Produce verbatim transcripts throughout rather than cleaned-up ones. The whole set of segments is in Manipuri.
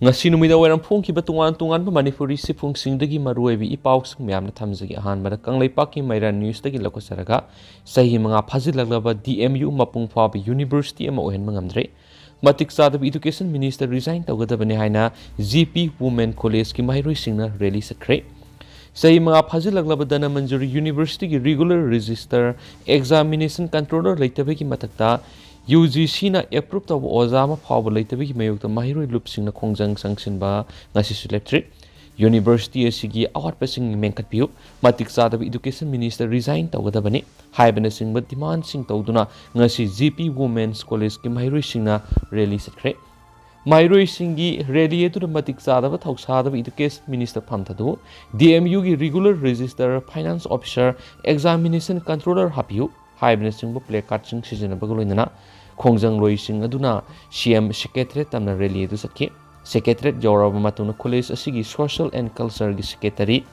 ꯉꯁꯤ ꯅꯨꯃꯤꯗꯥꯡ ꯋꯥꯏꯔꯝ ꯐꯣꯡꯈꯤꯕ ꯇꯣꯉꯥꯟ ꯇꯣꯉꯥꯟꯕ ꯃꯅꯤꯄꯨꯔꯤ ꯁꯤꯐꯨꯡꯁꯤꯡꯗꯒꯤ ꯃꯔꯨꯑꯣꯏꯕ ꯏ ꯄꯥꯎꯁꯤꯡ ꯃꯌꯥꯝꯅ ꯊꯝꯖꯒꯦ꯫ ꯑꯍꯥꯟꯕꯗ ꯀꯪꯂꯩꯄꯥꯛꯀꯤ ꯃꯩꯔꯥ ꯅ꯭ꯌꯨꯁꯇꯒꯤ ꯂꯧꯈꯠꯆꯔꯒ, ꯆꯍꯤ ꯃꯉꯥ ꯐꯥꯖꯤꯜꯂꯛꯂꯕ ꯗꯤ ꯑꯦꯝ ꯌꯨ ꯃꯄꯨꯡ ꯐꯥꯕ ꯌꯨꯅꯤꯚꯔꯁꯤꯇꯤ ꯑꯃ ꯑꯣꯏꯍꯟꯕ ꯉꯝꯗ꯭ꯔꯦ꯫ ꯃꯇꯤꯛ ꯆꯥꯗꯕ ꯏꯗꯨꯀꯦꯁꯟ ꯃꯤꯅꯤꯁꯇꯔ ꯔꯤꯖꯥꯏꯟ ꯇꯧꯒꯗꯕꯅꯤ ꯍꯥꯏꯅ ꯖꯤ ꯄꯤ ꯋꯨꯃꯦꯟ ꯀꯣꯂꯦꯖꯀꯤ ꯃꯍꯩꯔꯣꯏꯁꯤꯡꯅ ꯔꯦꯂꯤ ꯆꯠꯈ꯭ꯔꯦ꯫ ꯆꯍꯤ ꯃꯉꯥ ꯐꯥꯖꯤꯜꯂꯛꯂꯕ ꯙꯅꯃꯟꯖꯨꯔꯤ ꯌꯨꯅꯤꯚꯔꯁꯤꯇꯤꯒꯤ ꯔꯤꯒꯨꯂꯔ ꯔꯦꯖꯤꯁꯇꯔ ꯑꯦꯛꯖꯥꯃꯤꯅꯦꯁꯟ ꯀꯟꯇ꯭ꯔꯣꯂꯔ ꯂꯩꯇꯕꯒꯤ ꯃꯊꯛꯇ, ꯌꯨ ꯖꯤ ꯁꯤꯅ ꯑꯦꯄ꯭ꯔꯨꯞ ꯇꯧꯕ ꯑꯣꯖꯥ ꯑꯃ ꯐꯥꯎꯕ ꯂꯩꯇꯕꯒꯤ ꯃꯥꯌꯣꯛꯇ ꯃꯍꯩꯔꯣꯏ ꯂꯨꯞꯁꯤꯡꯅ ꯈꯣꯡꯖꯪ ꯆꯪꯁꯤꯟꯕ ꯉꯁꯤꯁꯨ ꯂꯦꯞꯇ꯭ꯔꯤ꯫ ꯌꯨꯅꯤꯚꯔꯁꯤꯇꯤ ꯑꯁꯤꯒꯤ ꯑꯋꯥꯠꯄꯁꯤꯡ ꯃꯦꯟꯈꯠꯄꯤꯌꯨ, ꯃꯇꯤꯛ ꯆꯥꯗꯕ ꯏꯗꯨꯀꯦꯁꯟ ꯃꯤꯅꯤꯁꯇꯔ ꯔꯤꯖꯥꯏꯟ ꯇꯧꯒꯗꯕꯅꯤ ꯍꯥꯏꯕꯅꯆꯤꯡꯕ ꯗꯤꯃꯥꯟꯁꯤꯡ ꯇꯧꯗꯨꯅ ꯉꯁꯤ ꯖꯤ ꯄꯤ ꯋꯨꯃꯦꯟꯁ ꯀꯣꯂꯦꯖꯀꯤ ꯃꯍꯩꯔꯣꯏꯁꯤꯡꯅ ꯔꯦꯂꯤ ꯆꯠꯈ꯭ꯔꯦ꯫ ꯃꯍꯩꯔꯣꯏꯁꯤꯡꯒꯤ ꯔꯦꯂꯤ ꯑꯗꯨꯗ ꯃꯇꯤꯛ ꯆꯥꯗꯕ ꯊꯧꯁꯥꯗꯕ ꯏꯗꯨꯀꯦꯁꯟ ꯃꯤꯅꯤꯁꯇꯔ ꯐꯝ ꯊꯥꯗꯣꯛꯎ, ꯗꯤ ꯑꯦꯝ ꯌꯨꯒꯤ regular register, finance officer, examination controller ꯍꯥꯞꯄꯤꯌꯨ ꯍꯥꯏꯕꯅꯆꯤꯡꯕ ꯄ꯭ꯂꯦ ꯀꯥꯔꯗꯁꯤꯡ ꯁꯤꯖꯤꯟꯅꯕꯒ ꯂꯣꯏꯅꯅ ꯈꯣꯡꯖꯪꯂꯣꯏꯁꯤꯡ ꯑꯗꯨꯅ ꯁꯤ ꯑꯦꯝ ꯁꯦꯀ꯭ꯔꯦꯇꯔꯤꯌꯦꯠ ꯇꯝꯅ ꯔꯦꯂꯤ ꯑꯗꯨ ꯆꯠꯈꯤ꯫ ꯁꯦꯀ꯭ꯔꯦꯇꯔꯤꯌꯦꯠ ꯌꯧꯔꯕ ꯃꯇꯨꯡꯗ ꯀꯣꯂꯦꯖ ꯑꯁꯤꯒꯤ ꯁꯣꯁꯤꯌꯦꯜ ꯑꯦꯟ ꯀꯜꯆꯔꯒꯤ ꯁꯦꯀ꯭ꯔꯦꯇꯔꯤ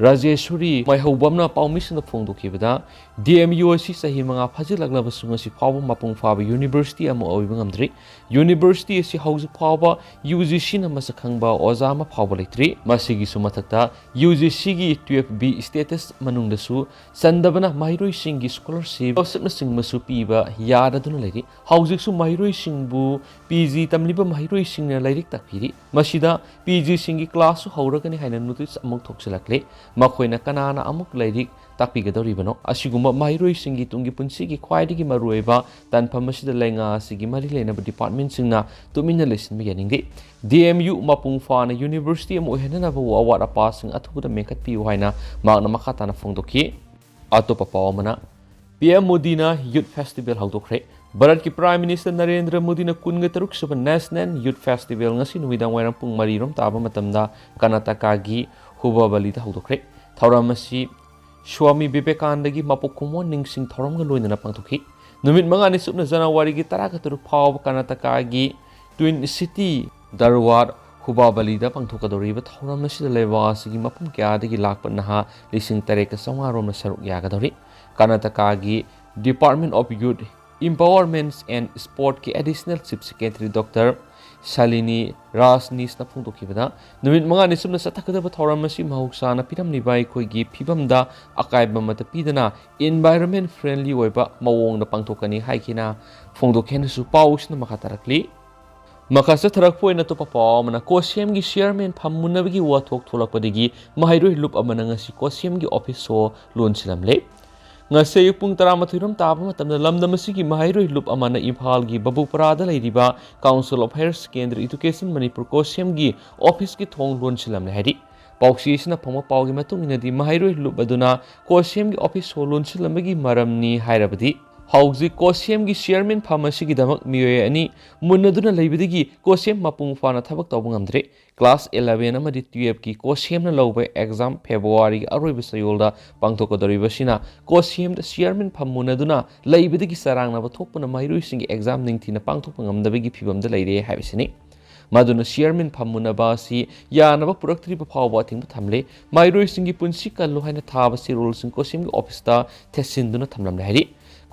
ꯔꯥꯖꯦꯁ꯭ꯋꯔꯤ ꯃꯥꯏꯍꯧꯕꯝꯅ ꯄꯥꯎꯃꯤꯁꯤꯡꯗ ꯐꯣꯡꯗꯣꯛꯈꯤꯕꯗ, ꯗꯤ ꯑꯦꯝ ꯌꯨ ꯑꯁꯤ ꯆꯍꯤ ꯃꯉꯥ ꯐꯥꯖꯤꯜꯂꯛꯂꯕꯁꯨ ꯉꯁꯤ ꯐꯥꯎꯕ ꯃꯄꯨꯡ ꯐꯥꯕ ꯌꯨꯅꯤꯚꯔꯁꯤꯇꯤ ꯑꯃ ꯑꯣꯏꯕ ꯉꯝꯗ꯭ꯔꯤ꯫ ꯌꯨꯅꯤꯚꯔꯁꯤꯇꯤ ꯑꯁꯤ ꯍꯧꯖꯤꯛ ꯐꯥꯎꯕ ꯌꯨ ꯖꯤ ꯁꯤꯅ ꯃꯁꯛ ꯈꯪꯕ ꯑꯣꯖꯥ ꯑꯃ ꯐꯥꯎꯕ ꯂꯩꯇ꯭ꯔꯤ꯫ ꯃꯁꯤꯒꯤꯁꯨ ꯃꯊꯛꯇ, ꯌꯨ ꯖꯤ ꯁꯤꯒꯤ ꯇꯨꯌꯦꯜꯐ ꯕꯤ ꯁ꯭ꯇꯦꯇꯁ ꯃꯅꯨꯡꯗꯁꯨ ꯆꯟꯗꯕꯅ ꯃꯍꯩꯔꯣꯏꯁꯤꯡꯒꯤ ꯁ꯭ꯀꯣꯂꯔꯁꯤꯞ, ꯁ꯭ꯀꯣꯂꯔꯁꯤꯞꯅꯆꯤꯡꯕꯁꯨ ꯄꯤꯕ ꯌꯥꯗꯗꯨꯅ ꯂꯩꯔꯤ꯫ ꯍꯧꯖꯤꯛꯁꯨ ꯃꯍꯩꯔꯣꯏꯁꯤꯡꯕꯨ ꯄꯤ ꯖꯤ ꯇꯝꯂꯤꯕ ꯃꯍꯩꯔꯣꯏꯁꯤꯡꯅ ꯂꯥꯏꯔꯤꯛ ꯇꯥꯛꯄꯤꯔꯤ꯫ ꯃꯁꯤꯗ ꯄꯤ ꯖꯤꯁꯤꯡꯒꯤ ꯀ꯭ꯂꯥꯁꯁꯨ ꯍꯧꯔꯒꯅꯤ ꯍꯥꯏꯅ ꯅꯣꯇꯤꯁ ꯑꯃꯨꯛ ꯊꯣꯛꯆꯤꯜꯂꯛꯂꯦ꯫ ꯃꯈꯣꯏꯅ ꯀꯅꯥꯅ ꯑꯃꯨꯛ ꯂꯥꯏꯔꯤꯛ ꯇꯥꯛꯄꯤꯒꯗꯧꯔꯤꯕꯅꯣ? ꯑꯁꯤꯒꯨꯝꯕ ꯃꯍꯩꯔꯣꯏꯁꯤꯡꯒꯤ ꯇꯨꯡꯒꯤ ꯄꯨꯟꯁꯤꯒꯤ ꯈ꯭ꯋꯥꯏꯗꯒꯤ ꯃꯔꯨꯑꯣꯏꯕ ꯇꯥꯟꯐꯝ ꯑꯁꯤꯗ ꯂꯩꯉꯥꯛ ꯑꯁꯤꯒꯤ ꯃꯔꯤ ꯂꯩꯅꯕ ꯗꯤꯄꯥꯔꯠꯃꯦꯟꯁꯤꯡꯅ ꯇꯨꯃꯤꯟꯅ ꯂꯩꯁꯤꯟꯕ ꯌꯥꯅꯤꯡꯗꯦ꯫ ꯗꯤ ꯑꯦꯝ ꯌꯨ ꯃꯄꯨꯡ ꯐꯥꯅ ꯌꯨꯅꯤꯚꯔꯁꯤꯇꯤ ꯑꯃ ꯑꯣꯏꯍꯟꯅꯅꯕ ꯑꯋꯥꯠ ꯑꯄꯥꯁꯤꯡ ꯑꯊꯨꯕꯗ ꯃꯦꯟꯈꯠꯄꯤꯌꯨ ꯍꯥꯏꯅ ꯃꯍꯥꯛꯅ ꯃꯈꯥ ꯇꯥꯅ ꯐꯣꯡꯗꯣꯛꯈꯤ꯫ ꯑꯇꯣꯞꯄ ꯄꯥꯎ ꯑꯃꯅ, ꯄꯤ ꯑꯦꯝ ꯃꯣꯗꯤꯅ ꯌꯨꯊ ꯐꯦꯁꯇꯤꯚꯦꯜ ꯍꯧꯗꯣꯛꯈ꯭ꯔꯦ꯫ ꯚꯥꯔꯠꯀꯤ ꯄ꯭ꯔꯥꯏꯝ ꯃꯤꯅꯤꯁꯇꯔ ꯅꯔꯦꯟꯗ꯭ꯔ ꯃꯣꯗꯤꯅ ꯀꯨꯟꯒ ꯇꯔꯨꯛ ꯁꯨꯕ ꯅꯦꯁꯅꯦꯜ ꯌꯨꯊ ꯐꯦꯁꯇꯤꯚꯦꯜ ꯉꯁꯤ ꯅꯨꯃꯤꯗꯥꯡ ꯋꯥꯏꯔꯝ ꯄꯨꯡ ꯃꯔꯤ ꯔꯣꯝ ꯇꯥꯕ ꯃꯇꯝꯗ ꯀꯔꯅꯥꯇꯀꯥꯒꯤ ꯍꯨꯕꯥꯕꯂꯤꯗ ꯍꯧꯗꯣꯛꯈ꯭ꯔꯦ꯫ ꯊꯧꯔꯝ ꯑꯁꯤ ꯁ꯭ꯋꯥꯃꯤ ꯕꯤꯕꯦꯀꯥꯅꯟꯗꯒꯤ ꯃꯄꯣꯛ ꯀꯨꯝꯑꯣꯟ ꯅꯤꯡꯁꯤꯡ ꯊꯧꯔꯝꯒ ꯂꯣꯏꯅꯅ ꯄꯥꯡꯊꯣꯛꯈꯤ꯫ ꯅꯨꯃꯤꯠ ꯃꯉꯥꯅꯤ ꯆꯨꯞꯅ ꯖꯅꯋꯥꯔꯤꯒꯤ ꯇꯔꯥꯒ ꯇꯔꯨꯛ ꯐꯥꯎꯕ ꯀꯔꯅꯥꯇꯀꯥꯒꯤ ꯇ꯭ꯋꯤꯟ ꯁꯤꯇꯤ ꯙꯥꯔꯋꯥꯗ ꯍꯨꯕꯥꯕꯂꯤꯗ ꯄꯥꯡꯊꯣꯛꯀꯗꯧꯔꯤꯕ ꯊꯧꯔꯝ ꯑꯁꯤꯗ ꯂꯩꯕꯥꯛ ꯑꯁꯤꯒꯤ ꯃꯐꯝ ꯀꯌꯥꯗꯒꯤ ꯂꯥꯛꯄ ꯅꯍꯥ ꯂꯤꯁꯤꯡ ꯇꯔꯦꯠꯀ ꯆꯥꯝꯃꯉꯥ ꯔꯣꯝꯅ ꯁꯔꯨꯛ ꯌꯥꯒꯗꯧꯔꯤ꯫ ꯀꯔꯅꯥꯇꯀꯥꯒꯤ Department of Youth Empowerment and Sportꯀꯤ Additional Chief Secretary doctor Shalini ꯔꯥꯖꯅꯤꯁꯅ ꯐꯣꯡꯗꯣꯛꯈꯤꯕꯗ, ꯅꯨꯃꯤꯠ ꯃꯉꯥꯅꯤ ꯆꯨꯞꯅ ꯆꯠꯊꯒꯗꯕ ꯊꯧꯔꯝ ꯑꯁꯤ ꯃꯍꯧꯁꯥꯅ ꯄꯤꯔꯝꯂꯤꯕ ꯑꯩꯈꯣꯏꯒꯤ ꯐꯤꯕꯝꯗ ꯑꯀꯥꯏꯕ ꯑꯃꯠꯇ ꯄꯤꯗꯅ environment friendly ꯑꯣꯏꯕ ꯃꯑꯣꯡꯗ ꯄꯥꯡꯊꯣꯛꯀꯅꯤ ꯍꯥꯏꯈꯤꯅ ꯐꯣꯡꯗꯣꯛꯈꯤ ꯍꯥꯏꯅꯁꯨ ꯄꯥꯎꯁꯤꯅ ꯃꯈꯥ ꯇꯥꯔꯛꯂꯤ꯫ ꯃꯈꯥ ꯆꯠꯊꯔꯛꯄ ꯑꯣꯏꯅ ꯑꯇꯣꯞꯄ ꯄꯥꯎ ꯑꯃꯅ, ꯀꯣꯁꯦꯝꯒꯤ ꯆꯤꯌꯔꯃꯦꯟ ꯐꯝ ꯃꯨꯟꯅꯕꯒꯤ ꯋꯥꯊꯣꯛ ꯊꯣꯛꯂꯛꯄꯗꯒꯤ ꯃꯍꯩꯔꯣꯏ ꯂꯨꯞ ꯑꯃꯅ ꯉꯁꯤ ꯀꯣꯁꯦꯝꯒꯤ ꯑꯣꯐꯤꯁ ꯁꯣ ꯂꯣꯟꯁꯤꯜꯂꯝꯂꯦ꯫ ꯉꯁꯤ ꯑꯌꯨꯛ ꯄꯨꯡ ꯇꯔꯥꯃꯥꯊꯣꯏ ꯔꯣꯝ ꯇꯥꯕ ꯃꯇꯝꯗ ꯂꯝꯗꯝ ꯑꯁꯤꯒꯤ ꯃꯍꯩꯔꯣꯏ ꯂꯨꯞ ꯑꯃꯅ ꯏꯝꯐꯥꯜꯒꯤ ꯕꯕꯨꯄꯔꯥꯗ ꯂꯩꯔꯤꯕ Council of Higher Secondary Education Manipur ꯀꯣꯁꯦꯝꯒꯤ ꯑꯣꯐꯤꯁꯀꯤ ꯊꯣꯡ ꯂꯣꯟꯁꯤꯜꯂꯝꯂꯦ ꯍꯥꯏꯔꯤ꯫ ꯄꯥꯎꯆꯦ ꯑꯁꯤꯅ ꯐꯪꯕ ꯄꯥꯎꯒꯤ ꯃꯇꯨꯡ ꯏꯟꯅꯗꯤ, ꯃꯍꯩꯔꯣꯏ ꯂꯨꯞ ꯑꯗꯨꯅ ꯀꯣꯁꯦꯝꯒꯤ ꯑꯣꯐꯤꯁ ꯁꯣ ꯂꯣꯟꯁꯤꯜꯂꯝꯕꯒꯤ ꯃꯔꯝꯅꯤ ꯍꯥꯏꯔꯕꯗꯤ, ꯍꯧꯖꯤꯛ ꯀꯣꯁꯦꯝꯒꯤ ꯆꯤꯌꯔꯃꯦꯟ ꯐꯝ ꯑꯁꯤꯒꯤꯗꯃꯛ ꯃꯤꯑꯣꯏ ꯑꯅꯤ ꯃꯨꯟꯅꯗꯨꯅ ꯂꯩꯕꯗꯒꯤ ꯀꯣꯁꯦꯝ ꯃꯄꯨꯡ ꯐꯥꯅ ꯊꯕꯛ ꯇꯧꯕ ꯉꯝꯗ꯭ꯔꯦ꯫ ꯀ꯭ꯂꯥꯁ eleven ꯑꯃꯗꯤ twelve ꯀꯤ ꯀꯣꯁꯦꯝꯅ ꯂꯧꯕ ꯑꯦꯛꯖꯥꯝ ꯐꯦꯕ꯭ꯔꯨꯋꯥꯔꯤꯒꯤ ꯑꯔꯣꯏꯕ ꯆꯌꯣꯜꯗ ꯄꯥꯡꯊꯣꯛꯀꯗꯧꯔꯤꯕꯁꯤꯅ ꯀꯣꯁꯦꯝꯗ ꯆꯤꯌꯔꯃꯦꯟ ꯐꯝ ꯃꯨꯟꯅꯗꯨꯅ ꯂꯩꯕꯗꯒꯤ ꯆꯔꯥꯡꯅꯕ ꯊꯣꯛꯄꯅ ꯃꯍꯩꯔꯣꯏꯁꯤꯡꯒꯤ ꯑꯦꯛꯖꯥꯝ ꯅꯤꯡꯊꯤꯅ ꯄꯥꯡꯊꯣꯛꯄ ꯉꯝꯗꯕꯒꯤ ꯐꯤꯕꯝꯗ ꯂꯩꯔꯦ ꯍꯥꯏꯕꯁꯤꯅꯤ꯫ ꯃꯗꯨꯅ ꯆꯤꯌꯔꯃꯦꯟ ꯐꯝ ꯃꯨꯟꯅꯕ ꯑꯁꯤ ꯌꯥꯅꯕ ꯄꯨꯔꯛꯇ꯭ꯔꯤꯕ ꯐꯥꯎꯕ ꯑꯊꯤꯡꯕ ꯊꯝꯂꯦ꯫ ꯃꯍꯩꯔꯣꯏꯁꯤꯡꯒꯤ ꯄꯨꯟꯁꯤ ꯀꯜꯂꯨ ꯍꯥꯏꯅ ꯊꯥꯕ ꯆꯦꯔꯣꯜꯁꯤꯡ ꯀꯣꯁꯦꯝꯒꯤ ꯑꯣꯐꯤꯁꯇ ꯊꯦꯠꯆꯤꯟꯗꯨꯅ ꯊꯝꯂꯝꯂꯦ ꯍꯥꯏꯔꯤ꯫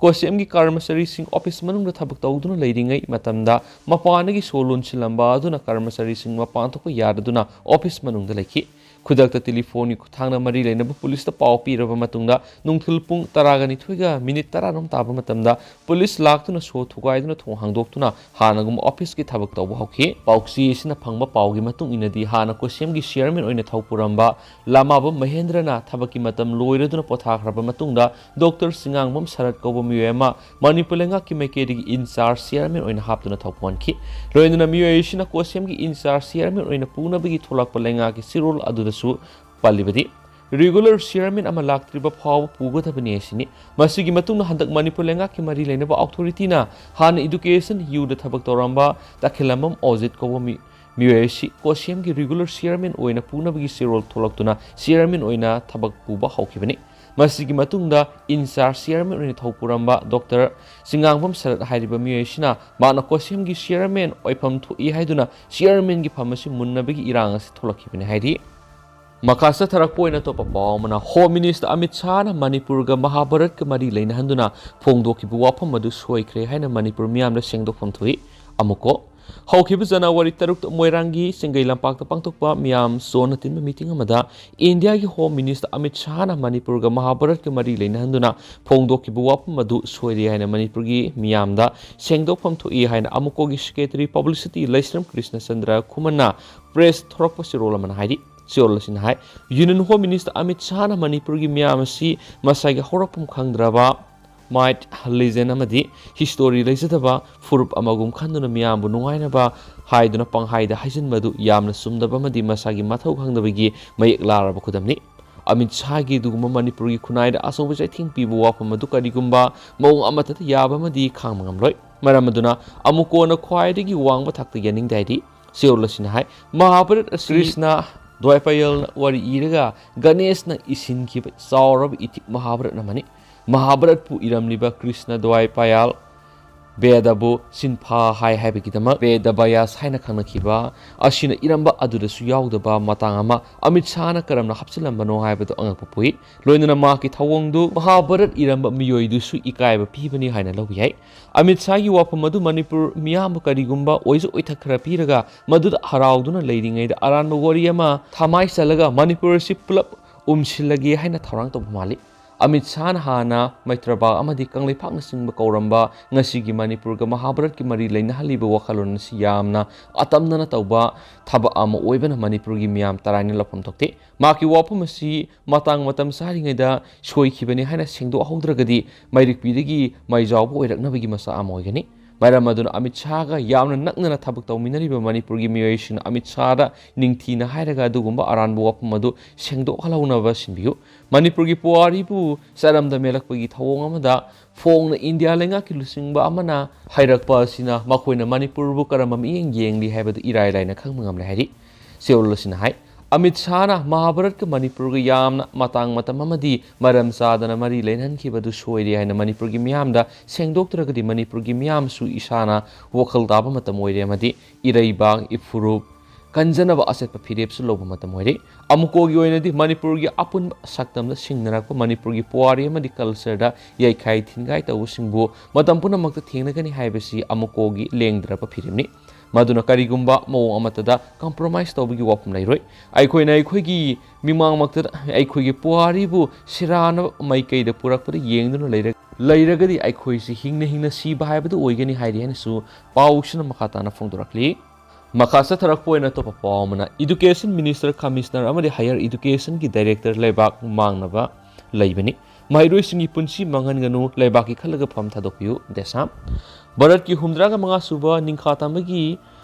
ꯀꯣꯁꯦꯝꯒꯤ ꯀꯔꯃꯆꯥꯔꯤꯁꯤꯡ ꯑꯣꯐꯤꯁ ꯃꯅꯨꯡꯗ ꯊꯕꯛ ꯇꯧꯗꯨꯅ ꯂꯩꯔꯤꯉꯩ ꯃꯇꯝꯗ ꯃꯄꯥꯟꯗꯒꯤ ꯁꯣ ꯂꯣꯟꯁꯤꯜꯂꯝꯕ ꯑꯗꯨꯅ ꯀꯔꯃꯆꯥꯔꯤꯁꯤꯡ ꯃꯄꯥꯟ ꯊꯣꯛꯄ ꯌꯥꯗꯗꯨꯅ ꯑꯣꯐꯤꯁ ꯃꯅꯨꯡꯗ ꯂꯩꯈꯤ꯫ ꯈꯨꯗꯛꯇ ꯇꯦꯂꯤꯐꯣꯟꯒꯤ ꯈꯨꯠꯊꯥꯡꯗ ꯃꯔꯤ ꯂꯩꯅꯕ ꯄꯨꯂꯤꯁꯇ ꯄꯥꯎ ꯄꯤꯔꯕ ꯃꯇꯨꯡꯗ, ꯅꯨꯡꯊꯤꯜ ꯄꯨꯡ ꯇꯔꯥꯒ ꯅꯤꯊꯣꯏꯒ ꯃꯤꯅꯤꯠ ꯇꯔꯥ ꯔꯣꯝ ꯇꯥꯕ ꯃꯇꯝꯗ ꯄꯨꯂꯤꯁ ꯂꯥꯛꯇꯨꯅ ꯁꯣ ꯊꯨꯒꯥꯏꯗꯨꯅ ꯊꯣꯡ ꯍꯥꯡꯗꯣꯛꯇꯨꯅ ꯍꯥꯟꯅꯒꯨꯝꯕ ꯑꯣꯐꯤꯁꯀꯤ ꯊꯕꯛ ꯇꯧꯕ ꯍꯧꯈꯤ꯫ ꯄꯥꯎꯆꯦ ꯑꯁꯤꯅ ꯐꯪꯕ ꯄꯥꯎꯒꯤ ꯃꯇꯨꯡ ꯏꯟꯅꯗꯤ, ꯍꯥꯟꯅ ꯀꯣꯁꯦꯝꯒꯤ ꯆꯤꯌꯔꯃꯦꯟ ꯑꯣꯏꯅ ꯊꯧ ꯄꯨꯔꯝꯕ ꯂꯥꯃꯥꯕꯝ ꯃꯍꯦꯟꯗ꯭ꯔꯅ ꯊꯕꯛꯀꯤ ꯃꯇꯝ ꯂꯣꯏꯔꯗꯨꯅ ꯄꯣꯊꯥꯈ꯭ꯔꯕ ꯃꯇꯨꯡꯗ, ꯗꯣꯛꯇꯔ ꯆꯤꯉꯥꯡꯕꯝ ꯁꯔꯠ ꯀꯧꯕ ꯃꯤꯑꯣꯏ ꯑꯃ ꯃꯅꯤꯄꯨꯔ ꯂꯩꯉꯥꯛꯀꯤ ꯃꯥꯏꯀꯩꯗꯒꯤ ꯏꯟꯆꯥꯔꯖ ꯆꯤꯌꯔꯃꯦꯟ ꯑꯣꯏꯅ ꯍꯥꯞꯇꯨꯅ ꯊꯧ ꯄꯨꯍꯟꯈꯤ꯫ ꯂꯣꯏꯅꯅ ꯃꯤꯑꯣꯏ ꯑꯁꯤꯅ ꯀꯣꯁꯦꯝꯒꯤ ꯏꯟꯆꯥꯔꯖ ꯆꯤꯌꯔꯃꯦꯟ ꯑꯣꯏꯅ ꯄꯨꯅꯕꯒꯤ ꯊꯣꯛꯂꯛꯄ ꯂꯩꯉꯥꯛꯀꯤ ꯆꯦꯔꯣꯜ ꯑꯗꯨꯗꯁꯨ ꯄꯜꯂꯤꯕꯗꯤ, ꯔꯤꯒꯨꯂꯔ ꯆꯤꯌꯔꯃꯦꯟ ꯑꯃ ꯂꯥꯛꯇ꯭ꯔꯤꯕ ꯐꯥꯎꯕ ꯄꯨꯒꯗꯕꯅꯤ ꯑꯁꯤꯅꯤ꯫ ꯃꯁꯤꯒꯤ ꯃꯇꯨꯡꯗ ꯍꯟꯗꯛ ꯃꯅꯤꯄꯨꯔ ꯂꯩꯉꯥꯛꯀꯤ ꯃꯔꯤ ꯂꯩꯅꯕ ꯑꯣꯊꯣꯔꯤꯇꯤꯅ ꯍꯥꯟꯅ ꯏꯗꯨꯀꯦꯁꯟ ꯌꯨꯗ ꯊꯕꯛ ꯇꯧꯔꯝꯕ ꯇꯈꯦꯂꯝꯕꯝ ꯑꯣꯖꯤꯠ ꯀꯧꯕ ꯃꯤ-, ꯃꯤꯑꯣꯏ ꯑꯁꯤ ꯀꯣꯁꯦꯝꯒꯤ ꯔꯤꯒꯨꯂꯔ ꯆꯤꯌꯔꯃꯦꯟ ꯑꯣꯏꯅ ꯄꯨꯅꯕꯒꯤ ꯆꯦꯔꯣꯜ ꯊꯣꯛꯂꯛꯇꯨꯅ ꯆꯤꯌꯔꯃꯦꯟ ꯑꯣꯏꯅ ꯊꯕꯛ ꯄꯨꯕ ꯍꯧꯈꯤꯕꯅꯤ꯫ ꯃꯁꯤꯒꯤ ꯃꯇꯨꯡꯗ ꯏꯟꯆꯥꯔꯖ ꯆꯤꯌꯔꯃꯦꯟ ꯑꯣꯏꯅ ꯊꯧ ꯄꯨꯔꯝꯕ ꯗꯣꯛꯇꯔ ꯆꯤꯉꯥꯡꯕꯝ ꯁꯔꯠ ꯍꯥꯏꯔꯤꯕ ꯃꯤꯑꯣꯏ ꯑꯁꯤꯅ ꯃꯥꯅ ꯀꯣꯁꯦꯝꯒꯤ ꯆꯤꯌꯔꯃꯦꯟ ꯑꯣꯏꯐꯝ ꯊꯣꯛꯏ ꯍꯥꯏꯗꯨꯅ ꯆꯤꯌꯔꯃꯦꯟꯒꯤ ꯐꯝ ꯑꯁꯤ ꯃꯨꯟꯅꯕꯒꯤ ꯏꯔꯥꯡ ꯑꯁꯤ ꯊꯣꯛꯂꯛꯈꯤꯕꯅꯤ ꯍꯥꯏꯔꯤ꯫ ꯃꯈꯥ ꯆꯠꯊꯔꯛꯄ ꯑꯣꯏꯅ ꯑꯇꯣꯞꯄ ꯄꯥꯎ ꯑꯃꯅ, ꯍꯣꯝ ꯃꯤꯅꯤꯁꯇꯔ ꯑꯃꯤꯠ ꯁꯥꯍꯅ ꯃꯅꯤꯄꯨꯔꯒ ꯃꯍꯥꯚꯥꯔꯠꯀ ꯃꯔꯤ ꯂꯩꯅꯍꯟꯗꯨꯅ ꯐꯣꯡꯗꯣꯛꯈꯤꯕ ꯋꯥꯐꯝ ꯑꯗꯨ ꯁꯣꯏꯈ꯭ꯔꯦ ꯍꯥꯏꯅ ꯃꯅꯤꯄꯨꯔ ꯃꯤꯌꯥꯝꯗ ꯁꯦꯡꯗꯣꯛꯐꯝ ꯊꯣꯛꯏ꯫ ꯑꯃꯨꯛꯀꯣ, ꯍꯧꯈꯤꯕ ꯖꯅꯋꯥꯔꯤ ꯇꯔꯨꯛꯇ ꯃꯣꯏꯔꯥꯡꯒꯤ ꯆꯤꯡꯒꯩ ꯂꯝꯄꯥꯛꯇ ꯄꯥꯡꯊꯣꯛꯄ ꯃꯤꯌꯥꯝ ꯆꯣꯟꯅ ꯇꯤꯟꯕ ꯃꯤꯇꯤꯡ ꯑꯃꯗ ꯏꯟꯗꯤꯌꯥꯒꯤ ꯍꯣꯝ ꯃꯤꯅꯤꯁꯇꯔ ꯑꯃꯤꯠ ꯁꯥꯍꯅ ꯃꯅꯤꯄꯨꯔꯒ ꯃꯍꯥꯚꯥꯔꯠꯀ ꯃꯔꯤ ꯂꯩꯅꯍꯟꯗꯨꯅ ꯐꯣꯡꯗꯣꯛꯈꯤꯕ ꯋꯥꯐꯝ ꯑꯗꯨ ꯁꯣꯏꯔꯦ ꯍꯥꯏꯅ ꯃꯅꯤꯄꯨꯔꯒꯤ ꯃꯤꯌꯥꯝꯗ ꯁꯦꯡꯗꯣꯛꯐꯝ ꯊꯣꯛꯏ ꯍꯥꯏꯅ ꯑꯃꯨꯀꯣꯒꯤ ꯁꯦꯀ꯭ꯔꯦꯇꯔꯤ ꯄꯕ꯭ꯂꯤꯁꯤꯇꯤ ꯂꯩꯁ꯭ꯔꯝ ꯀ꯭ꯔꯤꯁꯅꯆꯟꯗ꯭ꯔ ꯈꯨꯃꯟꯅ ꯄ꯭ꯔꯦꯁ ꯊꯣꯔꯛꯄ ꯆꯦꯔꯣꯜ ꯑꯃꯅ ꯍꯥꯏꯔꯤ꯫ ꯆꯦꯔꯣꯜ ꯑꯁꯤꯅ ꯍꯥꯏ, ꯌꯨꯅꯤꯌꯟ ꯍꯣꯝ ꯃꯤꯅꯤꯁꯇꯔ ꯑꯃꯤꯠ ꯁꯥꯍꯅ ꯃꯅꯤꯄꯨꯔꯒꯤ ꯃꯤꯌꯥꯝ ꯑꯁꯤ ꯃꯁꯥꯒꯤ ꯍꯧꯔꯛꯐꯝ ꯈꯪꯗ꯭ꯔꯕ ꯃꯥꯏꯠ ꯂꯤꯖꯦꯟ ꯑꯃꯗꯤ ꯍꯤꯁꯇꯣꯔꯤ ꯂꯩꯖꯗꯕ ꯐꯨꯔꯨꯞ ꯑꯃꯒꯨꯝ ꯈꯟꯗꯨꯅ ꯃꯤꯌꯥꯝꯕꯨ ꯅꯨꯡꯉꯥꯏꯅꯕ ꯍꯥꯏꯗꯨꯅ ꯄꯪꯍꯥꯏꯗ ꯍꯥꯏꯖꯤꯟꯕ ꯑꯗꯨ ꯌꯥꯝꯅ ꯆꯨꯝꯗꯕ ꯑꯃꯗꯤ ꯃꯁꯥꯒꯤ ꯃꯊꯧ ꯈꯪꯗꯕꯒꯤ ꯃꯌꯦꯛ ꯂꯥꯔꯕ ꯈꯨꯗꯝꯅꯤ꯫ ꯑꯃꯤꯠ ꯁꯥꯍꯒꯤ ꯑꯗꯨꯒꯨꯝꯕ ꯃꯅꯤꯄꯨꯔꯒꯤ ꯈꯨꯟꯅꯥꯏꯗ ꯑꯆꯧꯕ ꯆꯩꯊꯦꯡ ꯄꯤꯕ ꯋꯥꯐꯝ ꯑꯗꯨ ꯀꯔꯤꯒꯨꯝꯕ ꯃꯑꯣꯡ ꯑꯃꯠꯇꯗ ꯌꯥꯕ ꯑꯃꯗꯤ ꯈꯥꯡꯕ ꯉꯝꯂꯣꯏ꯫ ꯃꯔꯝ ꯑꯗꯨꯅ ꯑꯃꯨꯀꯣꯅ ꯈ꯭ꯋꯥꯏꯗꯒꯤ ꯋꯥꯡꯕ ꯊꯥꯛꯇ ꯌꯥꯅꯤꯡꯗꯦ ꯍꯥꯏꯔꯤ꯫ ꯆꯦꯔꯣꯜ ꯑꯁꯤꯅ ꯍꯥꯏ, ꯃꯍꯥꯚꯥꯔꯠ ꯑꯁꯤ ꯀ꯭ꯔꯤꯁꯅ ꯗ꯭ꯋꯥꯏꯄꯥꯌꯜꯅ ꯋꯥꯔꯤ ꯏꯔꯒ ꯒꯅꯦꯁꯅ ꯏꯁꯤꯟꯈꯤꯕ ꯆꯥꯎꯔꯕ ꯏꯊꯤꯛ ꯃꯍꯥꯚꯥꯔꯠ ꯑꯃꯅꯤ꯫ ꯃꯍꯥꯚꯥꯔꯠꯄꯨ ꯏꯔꯝꯂꯤꯕ ꯀ꯭ꯔꯤꯁꯅ ꯗ꯭ꯋꯥꯏꯄꯥꯌꯜ ꯚꯦꯗꯕꯨ ꯁꯤꯟꯐꯥ ꯍꯥꯏ ꯍꯥꯏꯕꯒꯤꯗꯃꯛ ꯚꯦꯗ ꯕ꯭ꯌꯥꯁ ꯍꯥꯏꯅ ꯈꯪꯅꯈꯤꯕ ꯑꯁꯤꯅ ꯏꯔꯝꯕ ꯑꯗꯨꯗꯁꯨ ꯌꯥꯎꯗꯕ ꯃꯇꯥꯡ ꯑꯃ ꯑꯃꯤꯠ ꯁꯥꯍꯅ ꯀꯔꯝꯅ ꯍꯥꯞꯆꯤꯜꯂꯝꯕꯅꯣ ꯍꯥꯏꯕꯗꯨ ꯑꯉꯛꯄ ꯄꯣꯛꯏ꯫ ꯂꯣꯏꯅꯅ ꯃꯍꯥꯛꯀꯤ ꯊꯧꯑꯣꯡꯗꯨ ꯃꯍꯥꯚꯥꯔꯠ ꯏꯔꯝꯕ ꯃꯤꯑꯣꯏꯗꯨꯁꯨ ꯏꯀꯥꯏꯕ ꯄꯤꯕꯅꯤ ꯍꯥꯏꯅ ꯂꯧꯕ ꯌꯥꯏ꯫ ꯑꯃꯤꯠ ꯁꯥꯍꯒꯤ ꯋꯥꯐꯝ ꯑꯗꯨ ꯃꯅꯤꯄꯨꯔ ꯃꯤꯌꯥꯝꯕꯨ ꯀꯔꯤꯒꯨꯝꯕ ꯑꯣꯏꯖ ꯑꯣꯏꯊꯛ ꯈꯔ ꯄꯤꯔꯒ ꯃꯗꯨꯗ ꯍꯔꯥꯎꯗꯨꯅ ꯂꯩꯔꯤꯉꯩꯗ ꯑꯔꯥꯟꯕ ꯋꯥꯔꯤ ꯑꯃ ꯊꯃꯥꯏ ꯆꯜꯂꯒ ꯃꯅꯤꯄꯨꯔ ꯑꯁꯤ ꯄꯨꯂꯞ ꯎꯝꯁꯤꯜꯂꯒꯦ ꯍꯥꯏꯅ ꯊꯧꯔꯥꯡ ꯇꯧꯕ ꯃꯥꯜꯂꯤ꯫ ꯑꯃꯤꯠ ꯁꯥꯍꯅ ꯍꯥꯟꯅ ꯃꯩꯇ꯭ꯔꯕꯥꯛ ꯑꯃꯗꯤ ꯀꯪꯂꯩꯄꯥꯛꯅꯆꯤꯡꯕ ꯀꯧꯔꯝꯕ ꯉꯁꯤꯒꯤ ꯃꯅꯤꯄꯨꯔꯒ ꯃꯍꯥꯚꯥꯔꯠꯀꯤ ꯃꯔꯤ ꯂꯩꯅꯍꯜꯂꯤꯕ ꯋꯥꯈꯜꯂꯣꯟ ꯑꯁꯤ ꯌꯥꯝꯅ ꯑꯇꯝꯅꯅ ꯇꯧꯕ ꯊꯕꯛ ꯑꯃ ꯑꯣꯏꯕꯅ ꯃꯅꯤꯄꯨꯔꯒꯤ ꯃꯤꯌꯥꯝ ꯇꯔꯥꯏꯅ ꯂꯧꯐꯝ ꯊꯣꯛꯇꯦ꯫ ꯃꯍꯥꯛꯀꯤ ꯋꯥꯐꯝ ꯑꯁꯤ ꯃꯇꯥꯡ ꯃꯇꯝ ꯆꯥꯔꯤꯉꯩꯗ ꯁꯣꯏꯈꯤꯕꯅꯤ ꯍꯥꯏꯅ ꯁꯦꯡꯗꯣꯛꯍꯧꯗ꯭ꯔꯒꯗꯤ ꯃꯩꯔꯤꯛꯄꯤꯗꯒꯤ ꯃꯩꯖꯥꯎꯕ ꯑꯣꯏꯔꯛꯅꯕꯒꯤ ꯃꯆꯥꯛ ꯑꯃ ꯑꯣꯏꯒꯅꯤ꯫ ꯃꯔꯝ ꯑꯗꯨꯅ ꯑꯃꯤꯠ ꯁꯥꯍꯒ ꯌꯥꯝꯅ ꯅꯛꯅꯅ ꯊꯕꯛ ꯇꯧꯃꯤꯟꯅꯔꯤꯕ ꯃꯅꯤꯄꯨꯔꯒꯤ ꯃꯤꯑꯣꯏꯁꯤꯡꯅ ꯑꯃꯤꯠ ꯁꯥꯍꯗ ꯅꯤꯡꯊꯤꯅ ꯍꯥꯏꯔꯒ ꯑꯗꯨꯒꯨꯝꯕ ꯑꯔꯥꯟꯕ ꯋꯥꯐꯝ ꯑꯗꯨ ꯁꯦꯡꯗꯣꯛꯍꯜꯍꯧꯅꯕ ꯁꯤꯟꯕꯤꯌꯨ꯫ ꯃꯅꯤꯄꯨꯔꯒꯤ ꯄꯨꯋꯥꯔꯤꯕꯨ ꯆꯔꯝꯗ ꯃꯦꯜꯂꯛꯄꯒꯤ ꯊꯧꯑꯣꯡ ꯑꯃꯗ ꯐꯣꯡꯅ ꯏꯟꯗꯤꯌꯥ ꯂꯩꯉꯥꯛꯀꯤ ꯂꯨꯆꯤꯡꯕ ꯑꯃꯅ ꯍꯥꯏꯔꯛꯄ ꯑꯁꯤꯅ ꯃꯈꯣꯏꯅ ꯃꯅꯤꯄꯨꯔꯕꯨ ꯀꯔꯝꯕ ꯃꯤꯠꯌꯦꯡ ꯌꯦꯡꯂꯤ ꯍꯥꯏꯕꯗꯨ ꯏꯔꯥꯏ ꯂꯥꯏꯅ ꯈꯪꯕ ꯉꯝꯂꯦ ꯍꯥꯏꯔꯤ꯫ ꯆꯦꯔꯣꯜ ꯑꯁꯤꯅ ꯍꯥꯏ, ꯑꯃꯤꯠ ꯁꯥꯍꯅ ꯃꯍꯥꯚꯥꯔꯠꯀ ꯃꯅꯤꯄꯨꯔꯒ ꯌꯥꯝꯅ ꯃꯇꯥꯡ ꯃꯇꯝ ꯑꯃꯗꯤ ꯃꯔꯝ ꯆꯥꯗꯅ ꯃꯔꯤ ꯂꯩꯅꯍꯟꯈꯤꯕ ꯑꯗꯨ ꯁꯣꯏꯔꯦ ꯍꯥꯏꯅ ꯃꯅꯤꯄꯨꯔꯒꯤ ꯃꯤꯌꯥꯝꯗ ꯁꯦꯡꯗꯣꯛꯇ꯭ꯔꯒꯗꯤ ꯃꯅꯤꯄꯨꯔꯒꯤ ꯃꯤꯌꯥꯝꯁꯨ ꯏꯁꯥꯅ ꯋꯥꯈꯜ ꯇꯥꯕ ꯃꯇꯝ ꯑꯣꯏꯔꯦ ꯑꯃꯗꯤ ꯏꯔꯩꯕꯥꯛ, ꯏꯐꯨꯔꯨꯞ ꯀꯟꯖꯅꯕ ꯑꯆꯦꯠꯄ ꯐꯤꯔꯦꯞꯁꯨ ꯂꯧꯕ ꯃꯇꯝ ꯑꯣꯏꯔꯦ꯫ ꯑꯃꯨꯀꯣꯒꯤ ꯑꯣꯏꯅꯗꯤ ꯃꯅꯤꯄꯨꯔꯒꯤ ꯑꯄꯨꯟꯕ ꯁꯛꯇꯝꯗ ꯁꯤꯡꯅꯔꯛꯄ ꯃꯅꯤꯄꯨꯔꯒꯤ ꯄꯨꯋꯥꯔꯤ ꯑꯃꯗꯤ ꯀꯜꯆꯔꯗ ꯌꯩꯈꯥꯏ ꯊꯤꯟꯒꯥꯏ ꯇꯧꯕꯁꯤꯡꯕꯨ ꯃꯇꯝ ꯄꯨꯝꯅꯃꯛꯇ ꯊꯦꯡꯅꯒꯅꯤ ꯍꯥꯏꯕꯁꯤ ꯑꯃꯨꯀꯣꯒꯤ ꯂꯦꯡꯗ꯭ꯔꯕ ꯐꯤꯔꯦꯞꯅꯤ꯫ ꯃꯗꯨꯅ ꯀꯔꯤꯒꯨꯝꯕ ꯃꯑꯣꯡ ꯑꯃꯠꯇꯗ compromise ꯇꯧꯕꯒꯤ ꯋꯥꯐꯝ ꯂꯩꯔꯣꯏ꯫ ꯑꯩꯈꯣꯏꯅ ꯑꯩꯈꯣꯏꯒꯤ ꯃꯤꯃꯥꯡꯃꯛꯇꯗ ꯑꯩꯈꯣꯏꯒꯤ ꯄꯨꯋꯥꯔꯤꯕꯨ ꯁꯤꯔꯥꯟꯅꯕ ꯃꯥꯏꯀꯩꯗ ꯄꯨꯔꯛꯄꯗ ꯌꯦꯡꯗꯨꯅ ꯂꯩꯔ-, ꯂꯩꯔꯒꯗꯤ ꯑꯩꯈꯣꯏꯁꯤ ꯍꯤꯡꯅ ꯍꯤꯡꯅ ꯁꯤꯕ ꯍꯥꯏꯕꯗꯨ ꯑꯣꯏꯒꯅꯤ ꯍꯥꯏꯔꯤ ꯍꯥꯏꯅꯁꯨ ꯄꯥꯎꯁꯤꯅ ꯃꯈꯥ ꯇꯥꯅ ꯐꯣꯡꯗꯣꯔꯛꯂꯤ꯫ ꯃꯈꯥ ꯆꯠꯊꯔꯛꯄ ꯑꯣꯏꯅ ꯑꯇꯣꯞꯄ ꯄꯥꯎ ꯑꯃꯅ Education Minister, Commissioner ꯑꯃꯗꯤ Higher Education ꯒꯤ Director ꯂꯩꯕꯥꯛ ꯃꯥꯡꯅꯕ ꯂꯩꯕꯅꯤ꯫ ꯃꯍꯩꯔꯣꯏꯁꯤꯡꯒꯤ ꯄꯨꯟꯁꯤ ꯃꯥꯡꯍꯟꯒꯅꯨ, ꯂꯩꯕꯥꯛꯀꯤ ꯈꯜꯂꯒ ꯐꯝ ꯊꯥꯗꯣꯛꯄꯤꯌꯨ, ꯗꯦꯁꯥꯝ꯫ ꯚꯥꯔꯠꯀꯤ ꯍꯨꯝꯗ꯭ꯔꯥꯒ ꯃꯉꯥ ꯁꯨꯕ ꯅꯤꯡꯈꯥ ꯇꯝꯕꯒꯤ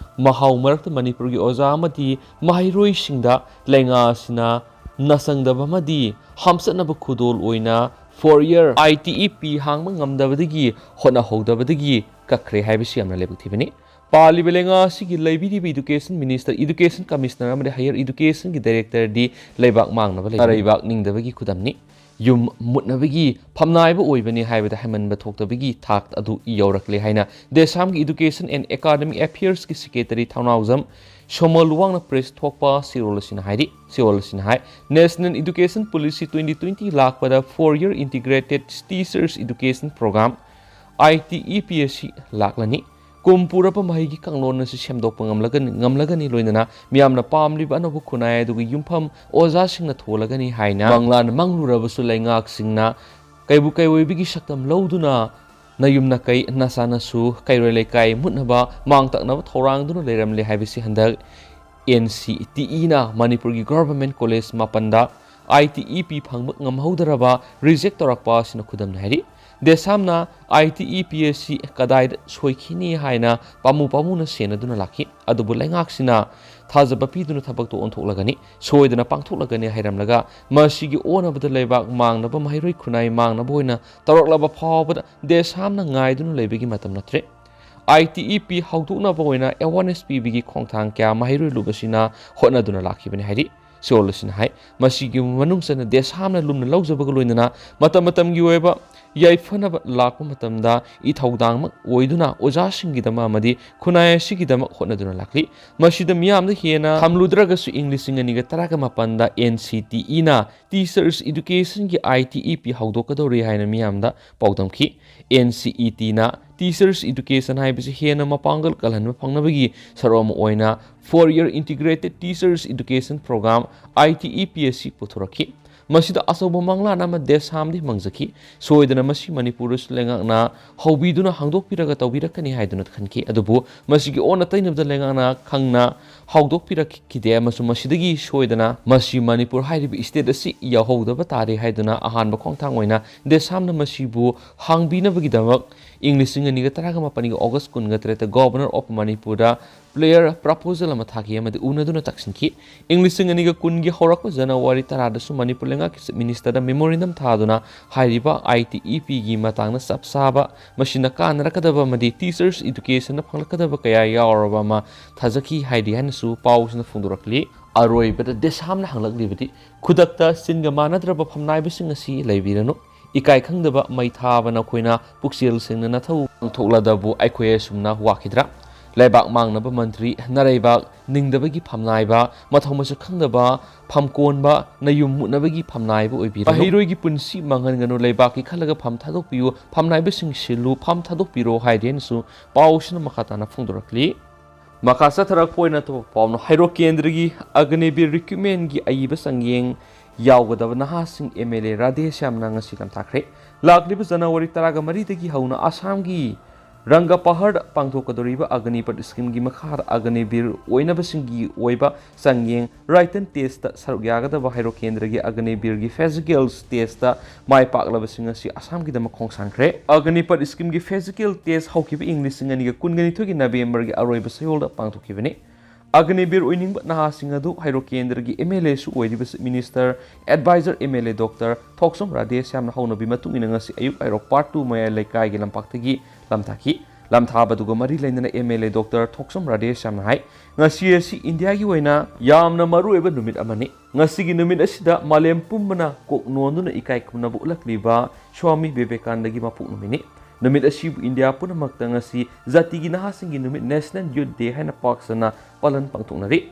ꯃꯍꯥꯎ ꯃꯔꯛꯇ ꯃꯅꯤꯄꯨꯔꯒꯤ ꯑꯣꯖꯥ ꯑꯃꯗꯤ ꯃꯍꯩꯔꯣꯏꯁꯤꯡꯗ ꯂꯩꯉꯥꯛ ꯑꯁꯤꯅ ꯅꯁꯪꯗꯕ ꯑꯃꯗꯤ ꯍꯥꯝꯆꯠꯅꯕ ꯈꯨꯗꯣꯜ ꯑꯣꯏꯅ four year I T E P ꯍꯥꯡꯕ ꯉꯝꯗꯕꯗꯒꯤ, ꯍꯣꯠꯅꯍꯧꯗꯕꯗꯒꯤ ꯀꯛꯈ꯭ꯔꯦ ꯍꯥꯏꯕꯁꯤ ꯌꯥꯝꯅ ꯂꯥꯏꯕꯛ ꯊꯤꯕꯅꯤ꯫ ꯄꯥꯜꯂꯤꯕ ꯂꯩꯉꯥꯛ ꯑꯁꯤꯒꯤ ꯂꯩꯕꯤꯔꯤꯕ Education Minister, Education Commissioner ꯑꯃꯗꯤ Higher Education ꯒꯤ Director ꯗꯤ ꯂꯩꯕꯥꯛ ꯃꯥꯡꯅꯕ ꯂꯩꯕꯅꯤ꯫ ꯂꯩꯕꯥꯛ ꯅꯤꯡꯗꯕꯒꯤ ꯈꯨꯗꯝꯅꯤ꯫ ꯌꯨꯝ ꯃꯨꯠꯅꯕꯒꯤ ꯐꯝꯅꯥꯏꯕ ꯑꯣꯏꯕꯅꯤ ꯍꯥꯏꯕꯗ ꯍꯥꯏꯃꯟꯕ ꯊꯣꯛꯇꯕꯒꯤ ꯊꯥꯛ ꯑꯗꯨ ꯌꯧꯔꯛꯂꯦ ꯍꯥꯏꯅ ꯗꯦꯁꯥꯝꯒꯤ Education and Academic Affairs ꯀꯤ Secretary ꯊꯧꯅꯥꯎꯖꯝ ꯁꯣꯃꯣꯔ ꯂꯨꯋꯥꯡꯅ press ꯊꯣꯛꯄ ꯆꯦꯔꯣꯜ ꯑꯁꯤꯅ ꯍꯥꯏꯔꯤ꯫ ꯆꯦꯔꯣꯜ ꯑꯁꯤꯅ ꯍꯥꯏ, National Education Policy twenty twenty ꯂꯥꯛꯄꯗ four year Integrated Teachers Education Program, I T E P ꯑꯁꯤ ꯂꯥꯛꯂꯅꯤ꯫ ꯀꯨꯝ ꯄꯨꯔꯕ ꯃꯍꯩꯒꯤ ꯀꯥꯡꯂꯣꯟ ꯑꯁꯤ ꯁꯦꯝꯗꯣꯛꯄ ꯉꯝꯂꯒꯅꯤ, ꯉꯝꯂꯒꯅꯤ, ꯂꯣꯏꯅꯅ ꯃꯤꯌꯥꯝꯅ ꯄꯥꯝꯂꯤꯕ ꯑꯅꯧꯕ ꯈꯨꯟꯅꯥꯏ ꯑꯗꯨꯒꯤ ꯌꯨꯝꯐꯝ ꯑꯣꯖꯥꯁꯤꯡꯅ ꯊꯣꯜꯂꯒꯅꯤ ꯍꯥꯏꯅ ꯃꯪꯂꯥꯟ ꯃꯪꯂꯨꯔꯕꯁꯨ ꯂꯩꯉꯥꯛꯁꯤꯡꯅ ꯀꯩꯕꯨ ꯀꯩꯑꯣꯏꯕꯒꯤ ꯁꯛꯇꯝ ꯂꯧꯗꯨꯅ ꯅꯌꯨꯝ ꯅꯀꯩ ꯅꯆꯥꯅꯁꯨ ꯀꯩꯔꯣꯏ ꯂꯩꯀꯥꯏ ꯃꯨꯠꯅꯕ ꯃꯥꯡꯇꯛꯅꯕ ꯊꯧꯔꯥꯡꯗꯨꯅ ꯂꯩꯔꯝꯂꯦ ꯍꯥꯏꯕꯁꯤ ꯍꯟꯗꯛ N C T E ꯅ ꯃꯅꯤꯄꯨꯔꯒꯤ Government College ꯃꯥꯄꯟꯗ I T E P ꯐꯪꯕ ꯉꯝꯍꯧꯗꯔꯕ, reject ꯇꯧꯔꯛꯄ ꯑꯁꯤꯅ ꯈꯨꯗꯝꯅꯤ ꯍꯥꯏꯔꯤ꯫ ꯗꯦꯁꯥꯝꯅ I T E P ꯑꯁꯤ ꯀꯗꯥꯏꯗ ꯁꯣꯏꯈꯤꯅꯤ ꯍꯥꯏꯅ ꯄꯥꯝꯃꯨ ꯄꯥꯝꯃꯨꯅ ꯁꯦꯟꯅꯗꯨꯅ ꯂꯥꯛꯈꯤ꯫ ꯑꯗꯨꯕꯨ ꯂꯩꯉꯥꯛꯁꯤꯅ ꯊꯥꯖꯕ ꯄꯤꯗꯨꯅ ꯊꯕꯛꯇꯨ ꯑꯣꯟꯊꯣꯛꯂꯒꯅꯤ, ꯁꯣꯏꯗꯅ ꯄꯥꯡꯊꯣꯛꯂꯒꯅꯤ ꯍꯥꯏꯔꯝꯂꯒ, ꯃꯁꯤꯒꯤ ꯑꯣꯟꯅꯕꯗ ꯂꯩꯕꯥꯛ ꯃꯥꯡꯅꯕ, ꯃꯍꯩꯔꯣꯏ ꯈꯨꯟꯅꯥꯏ ꯃꯥꯡꯅꯕ ꯑꯣꯏꯅ ꯇꯧꯔꯛꯂꯕ ꯐꯥꯎꯕꯗ ꯗꯦꯁꯥꯝꯅ ꯉꯥꯏꯗꯨꯅ ꯂꯩꯕꯒꯤ ꯃꯇꯝ ꯅꯠꯇ꯭ꯔꯦ꯫ I T E P ꯍꯧꯗꯣꯛꯅꯕ ꯑꯣꯏꯅ awareness ꯄꯤꯕꯒꯤ ꯈꯣꯡꯊꯥꯡ ꯀꯌꯥ ꯃꯍꯩꯔꯣꯏ ꯂꯨꯞ ꯑꯁꯤꯅ ꯍꯣꯠꯅꯗꯨꯅ ꯂꯥꯛꯈꯤꯕꯅꯤ ꯍꯥꯏꯔꯤ꯫ ꯆꯦꯔꯣꯜ ꯑꯁꯤꯅ ꯍꯥꯏ, ꯃꯁꯤꯒꯤ ꯃꯅꯨꯡ ꯆꯟꯅ ꯗꯦꯁꯥꯝꯅ ꯂꯨꯝꯅ ꯂꯧꯖꯕꯒ ꯂꯣꯏꯅꯅ ꯃꯇꯝ ꯃꯇꯝꯒꯤ ꯑꯣꯏꯕ ꯌꯥꯏꯐꯅꯕ ꯂꯥꯛꯄ ꯃꯇꯝꯗ ꯏꯊꯧꯗꯥꯡꯃꯛ ꯑꯣꯏꯗꯨꯅ ꯑꯣꯖꯥꯁꯤꯡꯒꯤꯗꯃꯛ ꯑꯃꯗꯤ ꯈꯨꯟꯅꯥꯏ ꯑꯁꯤꯒꯤꯗꯃꯛ ꯍꯣꯠꯅꯗꯨꯅ ꯂꯥꯛꯂꯤ꯫ ꯃꯁꯤꯗ ꯃꯤꯌꯥꯝꯗ ꯍꯦꯟꯅ ꯊꯝꯂꯨꯗ꯭ꯔꯒꯁꯨ, ꯏꯪ ꯂꯤꯁꯤꯡ ꯑꯅꯤꯒ ꯇꯔꯥꯒ ꯃꯥꯄꯟꯗ N C T E ꯅ Teachers Education ꯒꯤ I T E P ꯍꯧꯗꯣꯛꯀꯗꯧꯔꯤ ꯍꯥꯏꯅ ꯃꯤꯌꯥꯝꯗ ꯄꯥꯎꯗꯝꯈꯤ꯫ N C E T ꯅ Teachers Education ꯍꯥꯏꯕꯁꯤ ꯍꯦꯟꯅ ꯃꯄꯥꯡꯒꯜ ꯀꯜꯍꯟꯕ ꯐꯪꯅꯕꯒꯤ ꯁꯔꯨꯛ ꯑꯃ ꯑꯣꯏꯅ Four Year Integrated Teachers Education Program, I T E P, ꯑꯁꯤ ꯄꯨꯊꯣꯔꯛꯈꯤ꯫ ꯃꯁꯤꯗ ꯑꯆꯧꯕ ꯃꯪꯂꯥꯟ ꯑꯃ ꯗꯦꯁꯥꯝꯗꯤ ꯃꯪꯖꯈꯤ꯫ ꯁꯣꯏꯗꯅ ꯃꯁꯤ ꯃꯅꯤꯄꯨꯔꯗꯁꯨ ꯂꯩꯉꯥꯛꯅ ꯍꯧꯕꯤꯗꯨꯅ ꯍꯥꯡꯗꯣꯛꯄꯤꯔꯒ ꯇꯧꯕꯤꯔꯛꯀꯅꯤ ꯍꯥꯏꯗꯨꯅ ꯈꯟꯈꯤ꯫ ꯑꯗꯨꯕꯨ ꯃꯁꯤꯒꯤ ꯑꯣꯟꯅ ꯇꯩꯅꯕꯗ ꯂꯩꯉꯥꯛꯅ ꯈꯪꯅ ꯍꯧꯗꯣꯛꯄꯤꯔꯛꯈꯤꯗꯦ ꯑꯃꯁꯨꯡ ꯃꯁꯤꯗꯒꯤ ꯁꯣꯏꯗꯅ ꯃꯁꯤ ꯃꯅꯤꯄꯨꯔ ꯍꯥꯏꯔꯤꯕ state ꯑꯁꯤ ꯌꯥꯎꯍꯧꯗꯕ ꯇꯥꯔꯦ ꯍꯥꯏꯗꯨꯅ ꯑꯍꯥꯟꯕ ꯈꯣꯡꯊꯥꯡ ꯑꯣꯏꯅ ꯗꯦꯁꯥꯝꯅ ꯃꯁꯤꯕꯨ ꯍꯥꯡꯕꯤꯅꯕꯒꯤꯗꯃꯛ ꯏꯪ ꯂꯤꯁꯤꯡ ꯑꯅꯤꯒ ꯇꯔꯥꯃꯥꯄꯟꯒꯤ August ꯀꯨꯟꯇꯔꯦꯠꯇ Governor of ꯃꯅꯤꯄꯨꯔꯗ prayer proposal ꯑꯃ ꯊꯥꯈꯤ ꯑꯃꯗꯤ ꯎꯅꯗꯨꯅ ꯇꯛꯁꯤꯟꯈꯤ꯫ ꯏꯪ ꯂꯤꯁꯤꯡ ꯑꯅꯤꯒ ꯀꯨꯟꯒꯤ ꯍꯧꯔꯛꯄ January ꯇꯔꯥꯗꯁꯨ ꯃꯅꯤꯄꯨꯔ ꯂꯩꯉꯥꯛꯀꯤ Chief Minister ꯗ memorandum ꯊꯥꯗꯨꯅ ꯍꯥꯏꯔꯤꯕ I T E P ꯒꯤ ꯃꯇꯥꯡꯗ ꯆꯞ ꯆꯥꯕ, ꯃꯁꯤꯅ ꯀꯥꯟꯅꯔꯛꯀꯗꯕ ꯑꯃꯗꯤ teachers education ꯗ ꯐꯪꯂꯛꯀꯗꯕ ꯀꯌꯥ ꯌꯥꯎꯔꯕ ꯑꯃ ꯊꯥꯖꯈꯤ ꯍꯥꯏꯔꯤ ꯍꯥꯏꯅꯁꯨ ꯄꯥꯎꯁꯤꯅ ꯐꯣꯡꯗꯣꯔꯛꯂꯤ꯫ ꯑꯔꯣꯏꯕꯗ ꯗꯦꯁꯥꯝꯅ ꯍꯪꯂꯛꯂꯤꯕꯗꯤ, ꯈꯨꯗꯛꯇ ꯆꯤꯟꯒ ꯃꯥꯟꯅꯗ꯭ꯔꯕ ꯐꯝꯅꯥꯏꯕꯁꯤꯡ ꯑꯁꯤ ꯂꯩꯕꯤꯔꯅꯨ꯫ ꯏꯀꯥꯏ ꯈꯪꯗꯕ ꯃꯩ ꯊꯥꯕ ꯅꯈꯣꯏꯅ ꯄꯨꯛꯆꯦꯜ ꯁꯦꯡꯅ ꯅꯊꯧ ꯄꯥꯡꯊꯣꯛꯂꯗꯕꯨ ꯑꯩꯈꯣꯏ ꯑꯁꯨꯝꯅ ꯋꯥꯈꯤꯗ꯭ꯔꯥ? ꯂꯩꯕꯥꯛ ꯃꯥꯡꯅꯕ ꯃꯟꯇ꯭ꯔꯤ, ꯅꯔꯩꯕꯥꯛ ꯅꯤꯡꯗꯕꯒꯤ ꯐꯝꯅꯥꯏꯕ, ꯃꯊꯧ ꯃꯁꯛ ꯈꯪꯗꯕ, ꯐꯝꯀꯣꯟꯕ, ꯅꯌꯨꯝ ꯃꯨꯠꯅꯕꯒꯤ ꯐꯝꯅꯥꯏꯕ ꯑꯣꯏꯕꯤꯔꯅꯨ꯫ ꯃꯍꯩꯔꯣꯏꯒꯤ ꯄꯨꯟꯁꯤ ꯃꯥꯡꯍꯟꯒꯅꯨ, ꯂꯩꯕꯥꯛꯀꯤ ꯈꯜꯂꯒ ꯐꯝ ꯊꯥꯗꯣꯛꯄꯤꯌꯨ, ꯐꯝꯅꯥꯏꯕꯁꯤꯡ ꯁꯤꯜꯂꯨ, ꯐꯝ ꯊꯥꯗꯣꯛꯄꯤꯔꯣ ꯍꯥꯏꯔꯤ ꯍꯥꯏꯅꯁꯨ ꯄꯥꯎꯁꯤꯅ ꯃꯈꯥ ꯇꯥꯅ ꯐꯣꯡꯗꯣꯔꯛꯂꯤ꯫ ꯃꯈꯥ ꯆꯠꯊꯔꯛꯄ ꯑꯣꯏꯅ ꯑꯇꯣꯞꯄ ꯄꯥꯎꯅ ꯍꯩꯔꯣꯛ ꯀꯦꯟꯗ꯭ꯔꯒꯤ ꯑꯒꯅꯤꯕꯤꯔ recruitment ꯒꯤ ꯑꯏꯕ ꯆꯥꯡꯌꯦꯡ ꯌꯥꯎꯒꯗꯕ ꯅꯍꯥꯁꯤꯡ M L A ꯔꯥꯙꯦ ꯁ꯭ꯌꯥꯝꯅ ꯉꯁꯤ ꯂꯝꯇꯥꯛꯈ꯭ꯔꯦ꯫ ꯂꯥꯛꯂꯤꯕ January ꯇꯔꯥꯃꯔꯤꯗꯒꯤ ꯍꯧꯅ ꯑꯁꯥꯝꯒꯤ ꯔꯪꯒꯄꯥꯍꯔꯗ ꯄꯥꯡꯊꯣꯛꯀꯗꯧꯔꯤꯕ ꯑꯒꯅꯤꯄꯠ scheme ꯒꯤ ꯃꯈꯥꯗ ꯑꯒꯅꯤꯕꯤꯔ ꯑꯣꯏꯅꯕꯁꯤꯡꯒꯤ ꯑꯣꯏꯕ ꯆꯥꯡꯌꯦꯡ written test ꯇ ꯁꯔꯨꯛ ꯌꯥꯒꯗꯕ ꯍꯩꯔꯣꯛ ꯀꯦꯟꯗ꯭ꯔꯒꯤ ꯑꯒꯅꯤꯕꯤꯔꯒꯤ physical test ꯇ ꯃꯥꯏ ꯄꯥꯛꯂꯕꯁꯤꯡ ꯑꯁꯤ ꯑꯁꯥꯝꯒꯤꯗꯃꯛ ꯈꯣꯡꯁꯥꯟꯈ꯭ꯔꯦ꯫ ꯑꯒꯅꯤꯄꯠ scheme ꯒꯤ physical test ꯍꯧꯈꯤꯕ ꯏꯪ ꯂꯤꯁꯤꯡ ꯑꯅꯤꯒ ꯀꯨꯟꯒ ꯅꯤꯊꯣꯏꯒꯤ November ꯒꯤ ꯑꯔꯣꯏꯕ ꯆꯌꯣꯜꯗ ꯄꯥꯡꯊꯣꯛꯈꯤꯕꯅꯤ꯫ ꯑꯒꯅꯤꯕꯤꯔ ꯑꯣꯏꯅꯤꯡꯕ ꯅꯍꯥꯁꯤꯡ ꯑꯗꯨ ꯍꯩꯔꯣꯛ ꯀꯦꯟꯗ꯭ꯔꯒꯤ M L A ꯁꯨ ꯑꯣꯏꯔꯤꯕ Chief Minister Advisor M L A Doctor ꯊꯣꯛꯆꯣꯝ ꯔꯥꯙꯦ ꯁ꯭ꯌꯥꯝꯅ ꯍꯧꯅꯕꯤ ꯃꯇꯨꯡ ꯏꯟꯅ ꯉꯁꯤ ꯑꯌꯨꯛ ꯍꯩꯔꯣꯛ Part two ꯃꯌꯥꯏ ꯂꯩꯀꯥꯏꯒꯤ ꯂꯝꯄꯥꯛꯇꯒꯤ ꯂꯝꯊꯥꯈꯤ꯫ ꯂꯝꯊꯥꯕꯗꯨꯒ ꯃꯔꯤ ꯂꯩꯅꯅ M L A Doctor ꯊꯣꯛꯆꯣꯝ ꯔꯥꯙꯦ ꯁ꯭ꯌꯥꯝꯅ ꯍꯥꯏ, ꯉꯁꯤ ꯑꯁꯤ ꯏꯟꯗꯤꯌꯥꯒꯤ ꯑꯣꯏꯅ ꯌꯥꯝꯅ ꯃꯔꯨꯑꯣꯏꯕ ꯅꯨꯃꯤꯠ ꯑꯃꯅꯤ꯫ ꯉꯁꯤꯒꯤ ꯅꯨꯃꯤꯠ ꯑꯁꯤꯗ ꯃꯥꯂꯦꯝ ꯄꯨꯝꯕꯅ ꯀꯣꯛ ꯅꯣꯟꯗꯨꯅ ꯏꯀꯥꯏ ꯈꯨꯝꯅꯕ ꯎꯠꯂꯛꯂꯤꯕ ꯁ꯭ꯋꯥꯃꯤ ꯕꯤꯕꯦꯀꯥꯅꯟꯗꯒꯤ ꯃꯄꯣꯛ ꯅꯨꯃꯤꯠꯅꯤ꯫ ꯅꯨꯃꯤꯠ ꯑꯁꯤꯕꯨ ꯏꯟꯗꯤꯌꯥ ꯄꯨꯝꯅꯃꯛꯇ ꯉꯁꯤ ꯖꯥꯇꯤꯒꯤ ꯅꯍꯥꯁꯤꯡꯒꯤ ꯅꯨꯃꯤꯠ, National Youth Day ꯍꯥꯏꯅ ꯄꯥꯛ ꯁꯟꯅ ꯄꯥꯂꯟ ꯄꯥꯡꯊꯣꯛꯅꯔꯤ꯫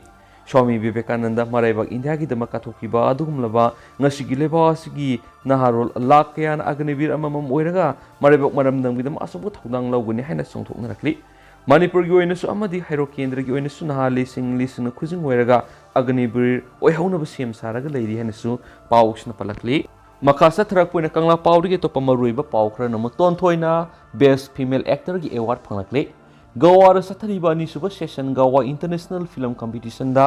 ꯁ꯭ꯋꯥꯃꯤ ꯕꯤꯕꯦꯀꯥꯅꯟꯗ ꯃꯔꯩꯕꯥꯛ ꯏꯟꯗꯤꯌꯥꯒꯤꯗꯃꯛ ꯀꯠꯊꯣꯛꯈꯤꯕ ꯑꯗꯨꯒꯨꯝꯂꯕ ꯉꯁꯤꯒꯤ ꯂꯩꯕꯥꯛ ꯑꯁꯤꯒꯤ ꯅꯍꯥꯔꯣꯜ ꯂꯥꯈ ꯀꯌꯥꯅ ꯑꯒꯅꯤꯕꯤꯔ ꯑꯃꯃꯝ ꯑꯣꯏꯔꯒ ꯃꯔꯩꯕꯥꯛ ꯃꯔꯝꯗꯝꯒꯤꯗꯃꯛ ꯑꯆꯧꯕ ꯊꯧꯗꯥꯡ ꯂꯧꯒꯅꯤ ꯍꯥꯏꯅ ꯆꯣꯡꯊꯣꯛꯅꯔꯛꯂꯤ꯫ ꯃꯅꯤꯄꯨꯔꯒꯤ ꯑꯣꯏꯅꯁꯨ ꯑꯃꯗꯤ ꯍꯩꯔꯣꯛ ꯀꯦꯟꯗ꯭ꯔꯒꯤ ꯑꯣꯏꯅꯁꯨ ꯅꯍꯥ ꯂꯤꯁꯤꯡ ꯂꯤꯁꯤꯡꯅ ꯈꯨꯖꯤꯡ ꯑꯣꯏꯔꯒ ꯑꯒꯅꯤꯕꯤꯔ ꯑꯣꯏꯍꯧꯅꯕ ꯁꯦꯝ ꯁꯥꯔꯒ ꯂꯩꯔꯤ ꯍꯥꯏꯅꯁꯨ ꯄꯥꯎꯁꯤꯅ ꯄꯜꯂꯛꯂꯤ꯫ ꯃꯈꯥ ꯆꯠꯊꯔꯛꯄ ꯑꯣꯏꯅ ꯀꯪꯂꯥ ꯄꯥꯎꯗꯒꯤ ꯑꯇꯣꯞꯄ ꯃꯔꯨꯑꯣꯏꯕ ꯄꯥꯎ ꯈꯔꯅ ꯑꯃꯨꯛ ꯇꯣꯟꯊꯣꯏꯅ Best Female Actorꯒꯤ award ꯐꯪꯂꯛꯂꯦ꯫ ꯒꯋꯥꯗ ꯆꯠꯊꯔꯤꯕ ꯑꯅꯤꯁꯨꯕ session Goa International Film Competitionꯗ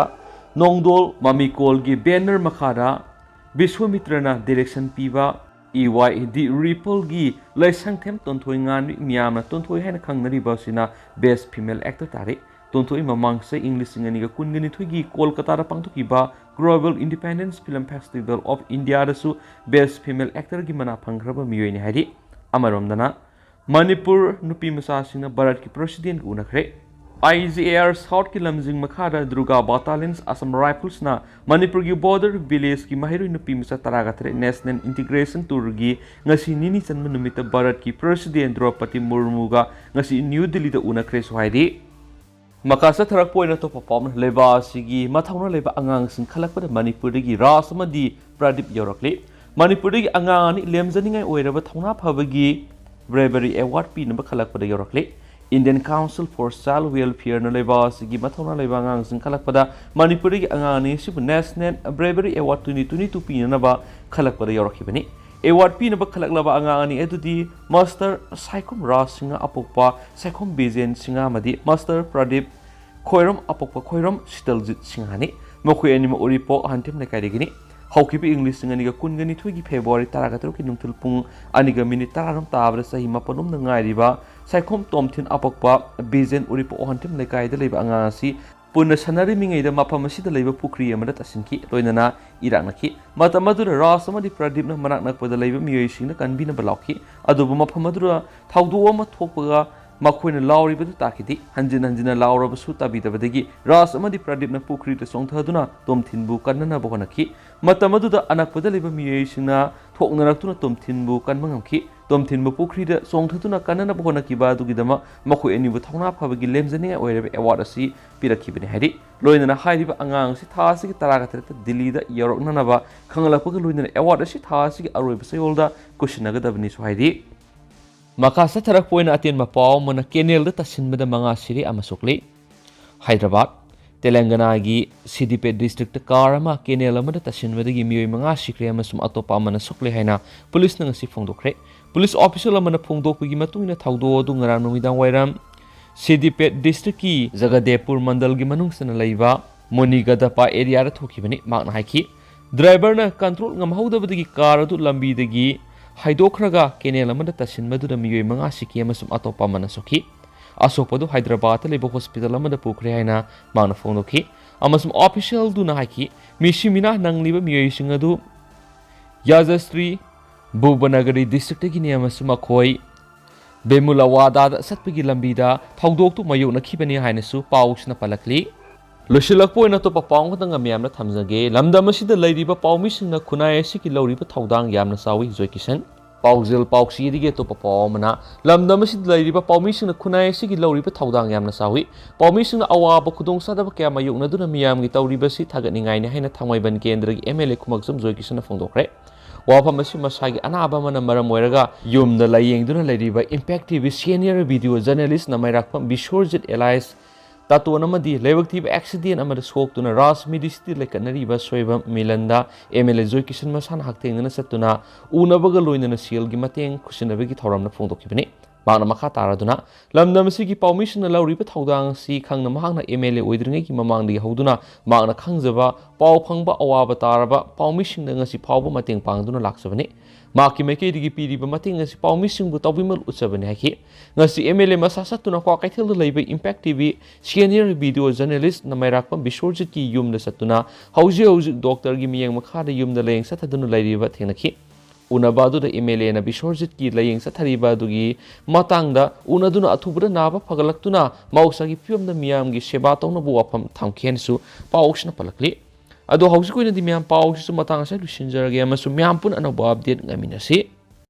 ꯅꯣꯡꯗꯣꯜ ꯃꯃꯤꯀꯣꯜꯒꯤ banner ꯃꯈꯥꯗ ꯕꯤꯁ꯭ꯋꯥꯃꯤꯇ꯭ꯔꯅ direction ꯄꯤꯕ ꯏ ꯋꯥꯏ ꯗꯤ ꯔꯤꯄꯜꯒꯤ ꯂꯩꯁꯪꯊꯦꯝ ꯇꯣꯟꯊꯣꯏ ꯉꯥꯟꯕꯤ, ꯃꯤꯌꯥꯝꯅ ꯇꯣꯟꯊꯣꯏ ꯍꯥꯏꯅ ꯈꯪꯅꯔꯤꯕ ꯑꯁꯤꯅ Best Female Actor ꯇꯥꯔꯦ꯫ ꯇꯣꯟꯊꯣꯏ ꯃꯃꯥꯡ ꯆꯍꯤ ꯏꯪ ꯂꯤꯁꯤꯡ ꯑꯅꯤꯒ ꯀꯨꯟꯒ ꯅꯤꯊꯣꯏꯒꯤ ꯀꯣꯜꯀꯇꯥꯗ ꯄꯥꯡꯊꯣꯛꯈꯤꯕ Global Independence Film Festival of Indiaꯗꯁꯨ Best Female Actorꯒꯤ ꯃꯅꯥ ꯐꯪꯈ꯭ꯔꯕ ꯃꯤꯑꯣꯏꯅꯤ ꯍꯥꯏꯔꯤ꯫ ꯑꯃꯔꯣꯝꯗꯅ ꯃꯅꯤꯄꯨꯔ ꯅꯨꯄꯤ ꯃꯆꯥꯁꯤꯡꯅ ꯚꯥꯔꯠꯀꯤ Presidentꯒ ꯎꯅꯈ꯭ꯔꯦ꯫ I G A R Southꯀꯤ ꯂꯝꯖꯤꯡ ꯃꯈꯥꯗ ꯗꯨꯔꯒꯥ Battalionꯁ Assam Riflesꯅ ꯃꯅꯤꯄꯨꯔꯒꯤ border villageꯀꯤ ꯃꯍꯩꯔꯣꯏ ꯅꯨꯄꯤ ꯃꯆꯥ ꯇꯔꯥꯒ ꯇꯔꯦꯠ National Integration Tourꯒꯤ ꯉꯁꯤ ꯅꯤꯅꯤ ꯆꯟꯕ ꯅꯨꯃꯤꯠꯇ ꯚꯥꯔꯠꯀꯤ President ꯗ꯭ꯔꯧꯄꯗꯤ ꯃꯨꯔꯃꯨꯒ ꯉꯁꯤ ꯅ꯭ꯌꯨ ꯗꯤꯜꯂꯤꯗ ꯎꯅꯈ꯭ꯔꯦꯁꯨ ꯍꯥꯏꯔꯤ꯫ ꯃꯈꯥ ꯆꯠꯊꯔꯛꯄ ꯑꯣꯏꯅ ꯑꯇꯣꯞꯄ ꯄꯥꯎ ꯑꯃꯅ ꯂꯩꯕꯥꯛ ꯑꯁꯤꯒꯤ ꯃꯊꯧꯅꯥ ꯂꯩꯕ ꯑꯉꯥꯡꯁꯤꯡ ꯈꯜꯂꯛꯄꯗ ꯃꯅꯤꯄꯨꯔꯗꯒꯤ ꯔꯥꯖ ꯑꯃꯗꯤ ꯄ꯭ꯔꯗꯤꯞ ꯌꯧꯔꯛꯂꯤ꯫ ꯃꯅꯤꯄꯨꯔꯗꯒꯤ ꯑꯉꯥꯡ ꯑꯅꯤ ꯂꯦꯝꯖꯅꯤꯡꯉꯥꯏ ꯑꯣꯏꯔꯕ ꯊꯧꯅꯥ ꯐꯕꯒꯤ Bravery Award ꯄꯤꯅꯕ ꯈꯜꯂꯛꯄꯗ ꯌꯧꯔꯛꯂꯤ꯫ Indian Council for Child Welfareꯅ ꯂꯩꯕꯥꯛ ꯑꯁꯤꯒꯤ ꯃꯊꯧꯅꯥ ꯂꯩꯕ ꯑꯉꯥꯡꯁꯤꯡ ꯈꯜꯂꯛꯄꯗ ꯃꯅꯤꯄꯨꯔꯗꯒꯤ ꯑꯉꯥꯡ ꯑꯅꯤ ꯑꯁꯤꯕꯨ National Bravery Award twenty twenty two ꯄꯤꯅꯅꯕ ꯈꯜꯂꯛꯄꯗ ꯌꯧꯔꯛꯈꯤꯕꯅꯤ꯫ Award ꯄꯤꯅꯕ ꯈꯜꯂꯛꯂꯕ ꯑꯉꯥꯡ ꯑꯅꯤ ꯑꯗꯨꯗꯤ Master ꯁꯥꯏꯈꯨꯝ ꯔꯥꯖ ꯁꯤꯡꯍ ꯑꯄꯣꯛꯄ ꯁꯥꯏꯈꯨꯝ ꯕꯤꯖꯦꯟ ꯁꯤꯡꯍ ꯑꯃꯗꯤ Master ꯄ꯭ꯔꯗꯤꯞ ꯈꯣꯏꯔꯝ ꯑꯄꯣꯛꯄ ꯈꯣꯏꯔꯝ ꯁꯤꯇꯜꯖꯤꯠ ꯁꯤꯡꯍꯅꯤ꯫ ꯃꯈꯣꯏ ꯑꯅꯤꯃꯛ ꯎꯔꯤꯄꯣꯛ ꯑꯍꯟꯊꯦꯝ ꯂꯩꯀꯥꯏꯗꯒꯤꯅꯤ꯫ ꯍꯧꯈꯤꯕ ꯏꯪ ꯂꯤꯁꯤꯡ ꯑꯅꯤꯒ ꯀꯨꯟꯒ ꯅꯤꯊꯣꯏꯒꯤ ꯐꯦꯕ꯭ꯔꯨꯋꯥꯔꯤ ꯇꯔꯥꯒ ꯇꯔꯨꯛꯀꯤ ꯅꯨꯡꯊꯤꯜ ꯄꯨꯡ ꯑꯅꯤꯒ ꯃꯤꯅꯤꯠ ꯇꯔꯥꯔꯣꯝ ꯇꯥꯕꯗ ꯆꯍꯤ ꯃꯥꯄꯜꯂꯣꯝꯗ ꯉꯥꯏꯔꯤꯕ ꯁꯥꯏꯈꯣꯝ ꯇꯣꯝꯊꯤꯟ ꯑꯄꯣꯛꯄ ꯕꯤꯖꯦꯟ ꯎꯔꯤꯄꯣꯛ ꯑꯍꯟꯊꯦꯝ ꯂꯩꯀꯥꯏꯗ ꯂꯩꯕ ꯑꯉꯥꯡ ꯑꯁꯤ ꯄꯨꯟꯅ ꯁꯥꯟꯅꯔꯤꯃꯤꯉꯩꯗ ꯃꯐꯝ ꯑꯁꯤꯗ ꯂꯩꯕ ꯄꯨꯈ꯭ꯔꯤ ꯑꯃꯗ ꯇꯥꯁꯤꯟꯈꯤ, ꯂꯣꯏꯅꯅ ꯏꯔꯥꯛꯅꯈꯤ꯫ ꯃꯇꯝ ꯑꯗꯨꯗ ꯔꯥꯖ ꯑꯃꯗꯤ ꯄ꯭ꯔꯗꯤꯞꯅ ꯃꯅꯥꯛ ꯅꯛꯄꯗ ꯂꯩꯕ ꯃꯤꯑꯣꯏꯁꯤꯡꯗ ꯀꯟꯕꯤꯅꯕ ꯂꯥꯎꯈꯤ꯫ ꯑꯗꯨꯕꯨ ꯃꯐꯝ ꯑꯗꯨꯗ ꯊꯧꯗꯣꯛ ꯑꯃ ꯊꯣꯛꯄꯒ ꯃꯈꯣꯏꯅ ꯂꯥꯎꯔꯤꯕꯗꯨ ꯇꯥꯈꯤꯗꯦ꯫ ꯍꯟꯖꯤꯟ ꯍꯟꯖꯤꯟꯅ ꯂꯥꯎꯔꯕꯁꯨ ꯇꯥꯕꯤꯗꯕꯗꯒꯤ ꯔꯥꯖ ꯑꯃꯗꯤ ꯄ꯭ꯔꯗꯤꯞꯅ ꯄꯨꯈ꯭ꯔꯤꯗ ꯆꯣꯡꯊꯗꯨꯅ ꯇꯣꯝꯊꯤꯟꯕꯨ ꯀꯟꯅꯅꯕ ꯍꯣꯠꯅꯈꯤ꯫ ꯃꯇꯝ ꯑꯗꯨꯗ ꯑꯅꯛꯄꯗ ꯂꯩꯕ ꯃꯤꯑꯣꯏꯁꯤꯡꯅ ꯊꯣꯛꯅꯔꯛꯇꯨꯅ ꯇꯣꯝꯊꯤꯟꯕꯨ ꯀꯟꯕ ꯉꯝꯈꯤ꯫ ꯇꯣꯝꯊꯤꯟꯕꯨ ꯄꯨꯈ꯭ꯔꯤꯗ ꯆꯣꯡꯊꯗꯨꯅ ꯀꯟꯅꯅꯕ ꯍꯣꯠꯅꯈꯤꯕ ꯑꯗꯨꯒꯤꯗꯃꯛ ꯃꯈꯣꯏ ꯑꯅꯤꯕꯨ ꯊꯧꯅꯥ ꯐꯕꯒꯤ ꯂꯦꯝꯖꯅꯤꯡꯉꯥꯏ ꯑꯣꯏꯔꯕ award ꯑꯁꯤ ꯄꯤꯔꯛꯈꯤꯕꯅꯤ ꯍꯥꯏꯔꯤ꯫ ꯂꯣꯏꯅꯅ ꯍꯥꯏꯔꯤꯕ ꯑꯉꯥꯡ ꯑꯁꯤ ꯊꯥ ꯑꯁꯤꯒꯤ ꯇꯔꯥꯒ ꯇꯔꯦꯠꯇ ꯗꯤꯜꯂꯤꯗ ꯌꯧꯔꯛꯅꯅꯕ ꯈꯪꯍꯜꯂꯛꯄꯒ ꯂꯣꯏꯅꯅ award ꯑꯁꯤ ꯊꯥ ꯑꯁꯤꯒꯤ ꯑꯔꯣꯏꯕ ꯆꯌꯣꯜꯗ ꯀꯨꯁꯤꯟꯅꯒꯗꯕꯅꯤꯁꯨ ꯍꯥꯏꯔꯤ꯫ ꯃꯈꯥ ꯆꯠꯊꯔꯛꯄ ꯑꯣꯏꯅ ꯑꯇꯦꯟꯕ ꯄꯥꯎ ꯑꯃꯅ ꯀꯦꯅꯦꯜꯗ ꯇꯥꯁꯤꯟꯕꯗ ꯃꯉꯥ ꯁꯤꯔꯦ ꯑꯃ ꯁꯣꯛꯂꯤ꯫ ꯍꯥꯏꯗ꯭ꯔꯕꯥꯗ, ꯇꯦꯂꯪꯒꯅꯥꯒꯤ ꯁꯤꯗꯤꯄꯦꯠ ꯗꯤꯁꯇ꯭ꯔꯤꯛꯇ ꯀꯥꯔ ꯑꯃ ꯀꯦꯅꯦꯜ ꯑꯃꯗ ꯇꯥꯁꯤꯟꯕꯗꯒꯤ ꯃꯤꯑꯣꯏ ꯃꯉꯥ ꯁꯤꯈ꯭ꯔꯦ ꯑꯃꯁꯨꯡ ꯑꯇꯣꯞꯄ ꯑꯃꯅ ꯁꯣꯛꯂꯦ ꯍꯥꯏꯅ ꯄꯨꯂꯤꯁꯅ ꯉꯁꯤ ꯐꯣꯡꯗꯣꯛꯈ꯭ꯔꯦ꯫ ꯄꯨꯂꯤꯁ ꯑꯣꯐꯤꯁꯤꯌꯦꯜ ꯑꯃꯅ ꯐꯣꯡꯗꯣꯛꯄꯒꯤ ꯃꯇꯨꯡ ꯏꯟꯅ ꯊꯧꯗꯣꯛ ꯑꯗꯨ ꯉꯔꯥꯡ ꯅꯨꯃꯤꯗꯥꯡ ꯋꯥꯏꯔꯝ ꯁꯤꯗꯤꯄꯦꯠ ꯗꯤꯁꯇ꯭ꯔꯤꯛꯀꯤ ꯖꯒꯗꯦꯕꯄꯨꯔ ꯃꯟꯗꯜꯒꯤ ꯃꯅꯨꯡ ꯆꯟꯅ ꯂꯩꯕ ꯃꯣꯅꯤꯒꯗꯄꯥ ꯑꯦꯔꯤꯌꯥꯗ ꯊꯣꯛꯈꯤꯕꯅꯤ꯫ ꯃꯍꯥꯛꯅ ꯍꯥꯏꯈꯤ, ꯗ꯭ꯔꯥꯏꯚꯔꯅ ꯀꯟꯇ꯭ꯔꯣꯜ ꯉꯝꯍꯧꯗꯕꯗꯒꯤ ꯀꯥꯔ ꯑꯗꯨ ꯂꯝꯕꯤꯗꯒꯤ ꯍꯥꯏꯗꯣꯛꯈ꯭ꯔꯒ ꯀꯦꯅꯦꯜ ꯑꯃꯗ ꯇꯥꯁꯤꯟꯕꯗꯨꯗ ꯃꯤꯑꯣꯏ ꯃꯉꯥ ꯁꯤꯈꯤ ꯑꯃꯁꯨꯡ ꯑꯇꯣꯞꯄ ꯑꯃꯅ ꯁꯣꯛꯈꯤ꯫ ꯑꯁꯣꯛꯄꯗꯨ ꯍꯥꯏꯗ꯭ꯔꯕꯥꯗꯇ ꯂꯩꯕ ꯍꯣꯁꯄꯤꯇꯥꯜ ꯑꯃꯗ ꯄꯨꯈ꯭ꯔꯦ ꯍꯥꯏꯅ ꯃꯍꯥꯛꯅ ꯐꯣꯡꯗꯣꯛꯈꯤ꯫ ꯑꯃꯁꯨꯡ ꯑꯣꯐꯤꯁꯤꯌꯦꯜꯗꯨꯅ ꯍꯥꯏꯈꯤ, ꯃꯤꯁꯤ ꯃꯤꯅꯥ ꯅꯪꯂꯤꯕ ꯃꯤꯑꯣꯏꯁꯤꯡ ꯑꯗꯨ ꯌꯥꯖꯁ꯭ꯔꯤ ꯚꯨꯕꯅꯒꯔꯤ ꯗꯤꯁꯇ꯭ꯔꯤꯛꯇꯒꯤꯅꯤ ꯑꯃꯁꯨꯡ ꯃꯈꯣꯏ ꯕꯦꯃꯨꯂꯥꯋꯥꯗꯥꯗ ꯆꯠꯄꯒꯤ ꯂꯝꯕꯤꯗ ꯊꯧꯗꯣꯛꯇꯨ ꯃꯥꯌꯣꯛꯅꯈꯤꯕꯅꯤ ꯍꯥꯏꯅꯁꯨ ꯄꯥꯎꯁꯤꯅ ꯄꯜꯂꯛꯂꯤ꯫ ꯂꯣꯏꯁꯤꯜꯂꯛꯄ ꯑꯣꯏꯅ ꯑꯇꯣꯞꯄ ꯄꯥꯎ ꯑꯃꯈꯛꯇꯪꯒ ꯃꯤꯌꯥꯝꯅ ꯊꯝꯖꯒꯦ꯫ ꯂꯝꯗꯝ ꯑꯁꯤꯗ ꯂꯩꯔꯤꯕ ꯄꯥꯎꯃꯤꯁꯤꯡꯅ ꯈꯨꯟꯅꯥꯏ ꯑꯁꯤꯒꯤ ꯂꯧꯔꯤꯕ ꯊꯧꯗꯥꯡ ꯌꯥꯝꯅ ꯆꯥꯎꯏ, ꯖꯣꯏ ꯀꯤꯁꯟ꯫ ꯄꯥꯎꯖꯦꯜ ꯄꯥꯎꯆꯦꯗꯒꯤ ꯑꯇꯣꯞꯄ ꯄꯥꯎ ꯑꯃꯅ, ꯂꯝꯗꯝ ꯑꯁꯤꯗ ꯂꯩꯔꯤꯕ ꯄꯥꯎꯃꯤꯁꯤꯡꯅ ꯈꯨꯟꯅꯥꯏ ꯑꯁꯤꯒꯤ ꯂꯧꯔꯤꯕ ꯊꯧꯗꯥꯡ ꯌꯥꯝꯅ ꯆꯥꯎꯏ꯫ ꯄꯥꯎꯃꯤꯁꯤꯡꯅ ꯑꯋꯥꯕ ꯈꯨꯗꯣꯡꯆꯥꯗꯕ ꯀꯌꯥ ꯃꯥꯌꯣꯛꯅꯗꯨꯅ ꯃꯤꯌꯥꯝꯒꯤ ꯇꯧꯔꯤꯕꯁꯤ ꯊꯥꯒꯠꯅꯤꯡꯉꯥꯏꯅꯤ ꯍꯥꯏꯅ ꯊꯥꯡꯃꯩꯕꯟ ꯀꯦꯟꯗ꯭ꯔꯒꯤ ꯑꯦꯝ ꯑꯦꯜ ꯑꯦ ꯈꯨꯃꯛꯆꯝ ꯖꯣꯏ ꯀꯤꯁꯟꯅ ꯐꯣꯡꯗꯣꯛꯈ꯭ꯔꯦ꯫ ꯋꯥꯐꯝ ꯑꯁꯤ ꯃꯁꯥꯒꯤ ꯑꯅꯥꯕ ꯑꯃꯅ ꯃꯔꯝ ꯑꯣꯏꯔꯒ ꯌꯨꯝꯗ ꯂꯥꯌꯦꯡꯗꯨꯅ ꯂꯩꯔꯤꯕ impact T V senior video journalist Namairakpam Biswarjit alias Taton ꯑꯃꯗꯤ ꯂꯥꯏꯕꯛ ꯊꯤꯕ ꯑꯦꯛꯁꯤꯗꯦꯟ ꯑꯃꯗ ꯁꯣꯛꯇꯨꯅ ꯔꯥꯖ ꯃꯤꯗꯤꯁꯤꯇꯤ ꯂꯩꯈꯠꯅꯔꯤꯕ ꯁꯣꯏꯕꯝ ꯃꯤꯂꯟꯗ M L A Joykishan ꯃꯁꯥꯅ ꯍꯛꯊꯦꯡꯅꯅ ꯆꯠꯇꯨꯅ ꯎꯅꯕꯒ ꯂꯣꯏꯅꯅ ꯁꯦꯜꯒꯤ ꯃꯇꯦꯡ ꯈꯨꯠꯁꯤꯟꯅꯕꯒꯤ ꯊꯧꯔꯝꯅ ꯐꯣꯡꯗꯣꯛꯈꯤꯕꯅꯤ꯫ ꯃꯍꯥꯛꯅ ꯃꯈꯥ ꯇꯥꯔꯗꯨꯅ, ꯂꯝꯗꯝ ꯑꯁꯤꯒꯤ ꯄꯥꯎꯃꯤꯁꯤꯡꯅ ꯂꯧꯔꯤꯕ ꯊꯧꯗꯥꯡ ꯑꯁꯤ ꯈꯪꯅ ꯃꯍꯥꯛꯅ ꯑꯦꯝ ꯑꯦꯜ ꯑꯦ ꯑꯣꯏꯗ꯭ꯔꯤꯉꯩꯒꯤ ꯃꯃꯥꯡꯗꯒꯤ ꯍꯧꯗꯨꯅ ꯃꯍꯥꯛꯅ ꯈꯪꯖꯕ ꯄꯥꯎ ꯐꯪꯕ ꯑꯋꯥꯕ ꯇꯥꯔꯕ ꯄꯥꯎꯃꯤꯁꯤꯡꯗ ꯉꯁꯤ ꯐꯥꯎꯕ ꯃꯇꯦꯡ ꯄꯥꯡꯗꯨꯅ ꯂꯥꯛꯆꯕꯅꯤ꯫ ꯃꯍꯥꯛꯀꯤ ꯃꯥꯏꯀꯩꯗꯒꯤ ꯄꯤꯔꯤꯕ ꯃꯇꯦꯡ ꯑꯁꯤ ꯄꯥꯎꯃꯤꯁꯤꯡꯕꯨ ꯇꯧꯕꯤꯃꯜ ꯎꯠꯆꯕꯅꯤ ꯍꯥꯏꯈꯤ꯫ ꯉꯁꯤ ꯑꯦꯝ ꯑꯦꯜ ꯑꯦ ꯃꯁꯥ ꯆꯠꯇꯨꯅ ꯀ꯭ꯋꯥꯀꯩꯊꯦꯜꯗ ꯂꯩꯕ impact T V senior video journalist Namairakpam ꯕꯤꯁ꯭ꯋꯔꯖꯤꯠꯀꯤ ꯌꯨꯝꯗ ꯆꯠꯇꯨꯅ ꯍꯧꯖꯤꯛ ꯍꯧꯖꯤꯛ ꯗꯣꯛꯇꯔꯒꯤ ꯃꯤꯠꯌꯦꯡ ꯃꯈꯥꯗ ꯌꯨꯝꯗ ꯂꯥꯌꯦꯡ ꯆꯠꯊꯗꯨꯅ ꯂꯩꯔꯤꯕ ꯊꯦꯡꯅꯈꯤ꯫ ꯎꯅꯕ ꯑꯗꯨꯗ ꯑꯦꯝ ꯑꯦꯜ ꯑꯦꯅ ꯕꯤꯁ꯭ꯋꯔꯖꯤꯠꯀꯤ ꯂꯥꯌꯦꯡ ꯆꯠꯊꯔꯤꯕ ꯑꯗꯨꯒꯤ ꯃꯇꯥꯡꯗ ꯎꯅꯗꯨꯅ ꯑꯊꯨꯕꯗ ꯅꯥꯕ ꯐꯒꯠꯂꯛꯇꯨꯅ ꯃꯍꯧꯁꯥꯒꯤ ꯐꯤꯕꯝꯗ ꯃꯤꯌꯥꯝꯒꯤ ꯁꯦꯕꯥ ꯇꯧꯅꯕ ꯋꯥꯐꯝ ꯊꯝꯈꯤ ꯍꯥꯏꯅꯁꯨ ꯄꯥꯎꯁꯤꯅ ꯄꯜꯂꯛꯂꯤ꯫ ꯑꯗꯣ ꯍꯧꯖꯤꯛ ꯑꯣꯏꯅꯗꯤ ꯃꯌꯥꯝ ꯄꯥꯎꯁꯤꯁꯨ ꯃꯇꯥꯡ ꯑꯁꯤꯗ ꯂꯣꯏꯁꯤꯟꯖꯔꯒꯦ ꯑꯃꯁꯨꯡ ꯃꯌꯥꯝ ꯄꯨꯟꯅ ꯑꯅꯧꯕ update ꯉꯥꯏꯃꯤꯟꯅꯁꯤ꯫